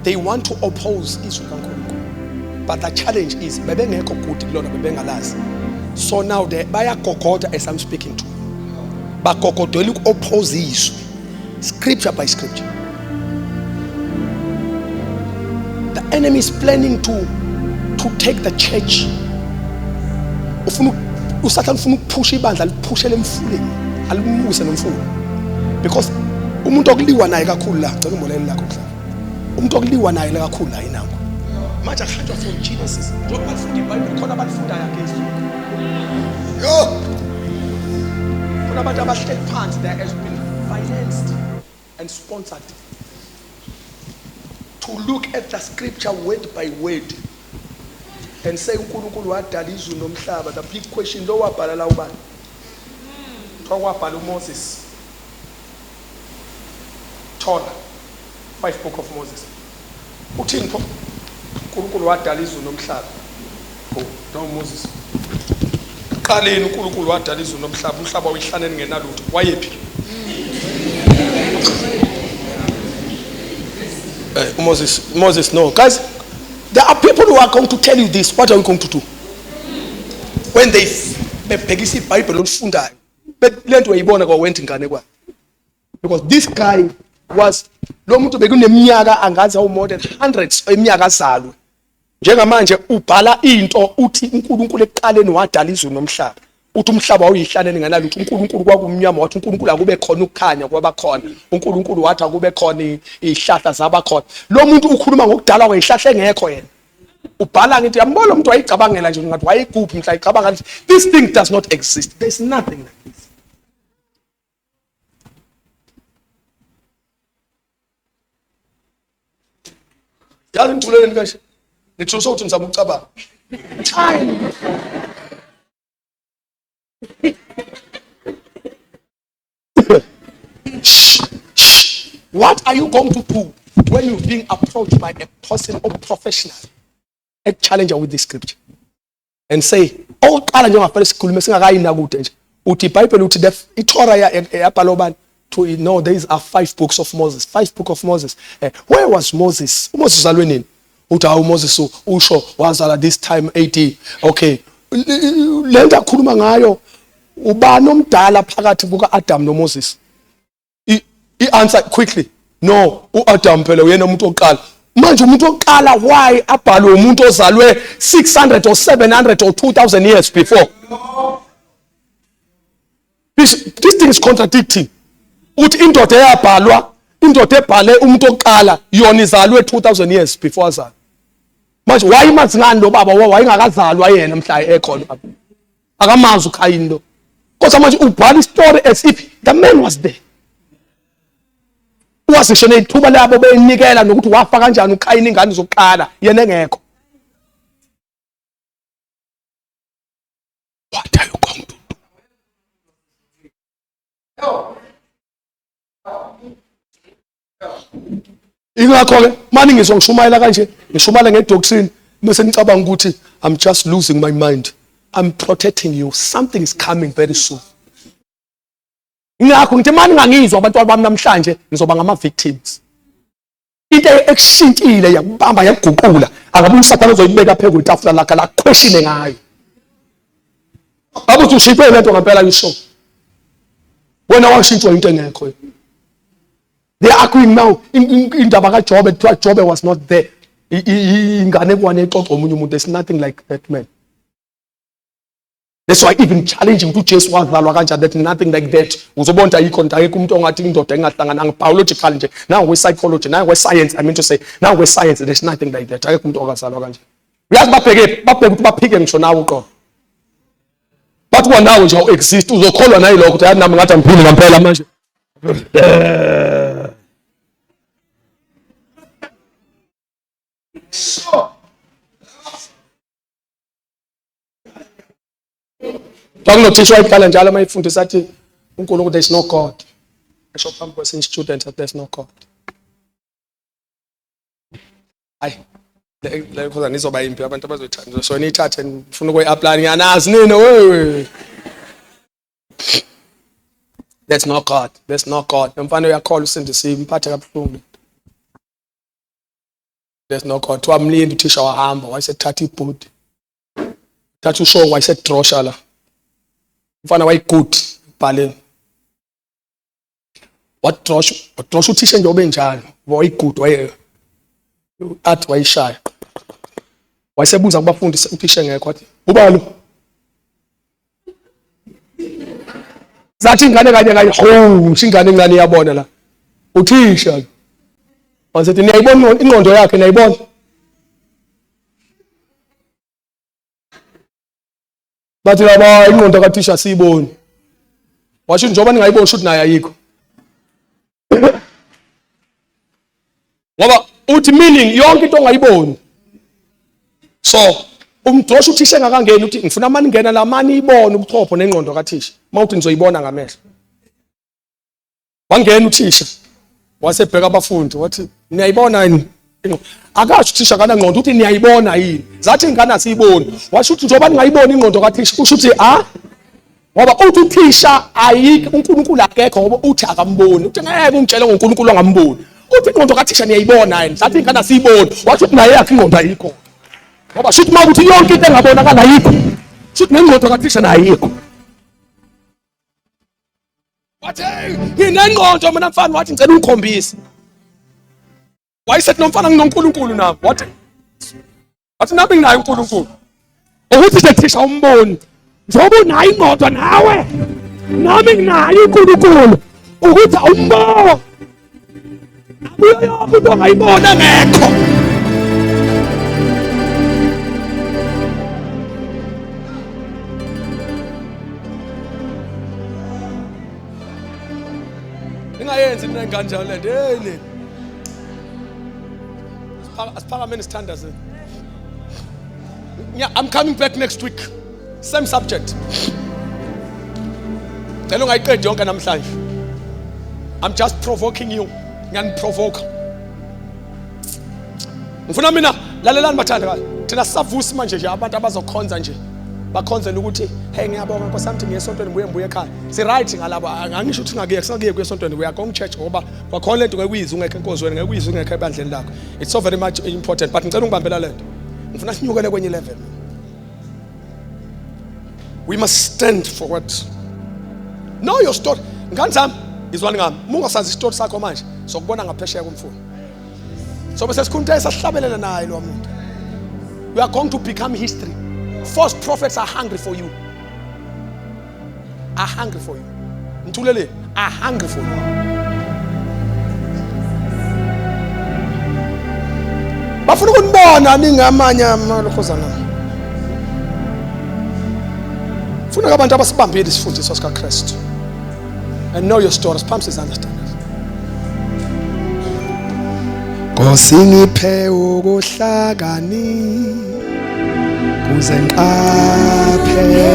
they want to oppose izwi kaNkulunkulu. But the challenge is bebengekho good kulona, bebengalazi. So now they bayagogoda as I'm speaking to you. Bagogodela uku-oppose izwi scripture by scripture. The enemy is planning to take the church. Ufuna uSathane ufuna ukuphusha ibandla, liphushele emfuleni, alimuse nomfula, because umuntu okuliwa naye kakhulu la, cela umbolele lakho mhlawumbe, umuntu okuliwa naye la kakhulu la inango manje akuhanjwa from Genesis. Njengoba bafunda iBhayibheli khona abalifundayo against you, yo, khona abantu abahleli phansi there has been financed and sponsored to look at the scripture word by word and say uNkulunkulu wadala izulu nomhlaba. The big question, lo wabhala la ubani? Kuthiwa kwabhala uMoses, Torah, five book of Moses. Uthini pho uNkulunkulu wadala izulu nomhlaba? Oh no, Moses qaleni, uNkulunkulu wadala izulu nomhlaba, umhlaba uyihlaneni ngenalutho, wayephi? Moses, Moses, no. Guys, there are people who are going to tell you this. What are we going to do when they bebhekisa iBhayibheli olufundayo, lento uyayibona kwawenta ingane kwa, because this guy was lo muntu bekuneminyaka angazi awu more than hundreds eminyaka azalwe, njengamanje ubhala into uthi uNkulunkulu ekuqaleni wadala izulu nomhlaba. Uthi umhlaba wawuyihlane ningenalutho, uNkulunkulu kwakumnyama, wathi uNkulunkulu akube khona ukukhanya, kwaba khona. UNkulunkulu wathi akube khona izihlahla, zaba khona. Lo muntu ukhuluma ngokudalwa kwezihlahla engekho yena. Ubhala ngithi yambona umuntu wayicabangela nje ngathi wayekuphi mhla icabanga ukuthi this thing does not exist. There's nothing like this. Yazi ngithuleleni kanje. Ngithuse ukuthi ngizama ukucabanga. Time. Shh, shh. What are you going to do when you're being approached by a person or professional a challenger with this scripture and say okokuqala nje ongafanele sikhulume singakayi nakude nje uthi iBhayibheli uthi the iTorah yabhalwa ubani to no there is are five books of Moses, five book of Moses. Where was Moses? UMoses uzalwe nini? Uthi hawu uMoses usho wazala this time AD. Okay, le nto akhuluma ngayo ubani omdala phakathi kuka-Adam noMoses? I-answer quickly, no, u-Adam phela uyena umuntu oqala. Manje umuntu oqala why abhalwe umuntu ozalwe 600 or 700 or 2000 years before? This thing is contradicting. Uthi indoda eyabhalwa, indoda ebhale umuntu oqala yona izalwe 2000 years before azalwe. Manje wayimazi ngani lo baba wayengakazalwa yena mhla ekhona? Akamazi uKhayini lo. Kodwa manje ubhala istory as if the man was there. Wazi ngisho nethuba labo beyinikela nokuthi wafa kanjani uKhayini ingane zokuqala yena engekho. What are you going to do? Ingakho-ke mani ngizwa ngishumayela kanje, ngishumayela ngedoctrine, bese nicabanga ukuthi I'm just losing my mind. I'm protecting you. Something is coming very soon. Ingakho ngithi mani ngangizwa abantwana bami namhlanje ngizoba ngama-victims. Into ekushintshile yakubamba yakuguqula, akabe uSathane ozoyibeka phezu kwetafula lakhe la questione ngayo. Abuthi ushintshwe lento ngempela yisho. Wena washintshwa into engekho. They are arguing now indaba kaJobe, kuthiwa Jobe was not there. Inganekwane exoxa omunye umuntu, there's nothing like that man. That's why even challenging ukuthi uJesu wazalwa kanjani, that nothing like that. Uzobona ukuthi ayikho nto, ayikho umuntu ongathi indoda engahlangananga biological nje, nangokwe-psychology, nangokwe-science, I mean to say, nangokwe-science, there's nothing like that. Akekho umuntu okazalwa kanje. Uyazi babheke, babheke ukuthi baphike ngisho nawe uqobo. Bathi kwa nawe nje awu-exist, uzokholwa nayilokho ukuthi yazi nami ngathi angiphili ngempela manje. Kwakunothisha wayeqala njalo uma efundisa athi uNkulunkulu there is no God. Esho phambi kwesinye student that there is no God. Hayi le khoza nizoba impi abantu abazoyithanda. So niyithathe nifuna ukuyi-apply ngiyanazi nina wewe. That's not God. That's not God. Nomfana uyakholwa usindisiwe imphathe kabuhlungu. There's no God. Wamlinda uthisha wahamba wayesethatha ibhodi. Thatha ushow wayesedrosha la. Umfana wayegood ekubhaleni. Wadrosha, wadrosha uthisha nje obenjalo. Wayegood waye athi wayishaya. Wayesebuza kubafundi uthisha engekho wathi ubalo. Zathi ingane kanye kanye ho, ingane encane iyabona la. Uthisha. Wasethi niyayibona ingqondo yakhe niyayibona. Bathi laba ingqondo kathisha siyiboni. Washo njengoba ningayiboni shuthi naye ayikho. Ngoba uthi meaning yonke into ongayiboni. So umdosha uthisha engakangeni uthi ngifuna mani ngena la mani ibone ubuchopho nengqondo kathisha. Mawuthi nizoyibona ngamehlo. Wangena uthisha wasebheka abafundi wathi niyayibona yini? Akasho uthisha kanangqondo uthi niyayibona yini? Zathi ingane asiyiboni. Washo ukuthi njengoba ningayiboni ingqondo kathisha kusho ukuthi a ngoba uthi uthisha ayikho uNkulunkulu akekho ngoba uthi akamboni. Uthi ngeke ungitshele ngoNkulunkulu angamboni. Uthi ingqondo kathisha niyayibona yini? Zathi ingane asiyiboni. Washo ukuthi naye yakhe ingqondo ayikho. Ngoba shuthi uma ukuthi yonke into engabonakala ayikho. Shuthi nengqondo kathisha nayo ayikho. Wathi hey nginengqondo mina mfana, wathi ngicela ungikhombise. Wayesethi nomfana nginoNkulunkulu nami. Wathi nami nginaye uNkulunkulu. Ukuthi nje thisha umboni. Njengoba unayo ingqondo nawe, nami nginayo uNkulunkulu ukuthi awumboni. Akuyo yonke into ongayibona ngekho. Ningayenzi mina enganjalo lento. Hey le. Asiphakameni sithandaze. Yeah, I'm coming back next week. Same subject. Cela ungayiqedi yonke namhlanje. I'm just provoking you. Ngiyaniprovoke. Ngifuna mina lalelani bathandekayo. Thina sisavusi manje nje abantu abazokhonza nje. Bakhonzela ukuthi hey ngiyabonga Nkosi yami ngiye esontweni ngibuye ngibuye ekhaya. Si right ngalabo angisho ukuthi singakuye singakuye kuye esontweni we are going church ngoba kwakhona lento ngeke uyizwe ungekho enkonzweni ngeke uyizwe ungekho ebandleni lakho. It's so very much important but ngicela ungibambela lento. Ngifuna sinyukele kwenye level. We must stand for what know your story. Ngani zami izwani ngami. Uma ungasazi isitori sakho manje sokubona ngaphesheya komfula. Sobe sesikhuluma into esasihlabelela naye lo muntu. We are going to become history. False prophets are hungry for you. Are hungry for you. Mthulele are hungry for you. Bafuna ukunibona ningamanye amalokhozana. Funa abantu abasibambile isifundiso sikaKristu. And know your stories. Phambi izandla sithandaze. Nkosi ngiphe ukuhlakani kuze ngiqaphele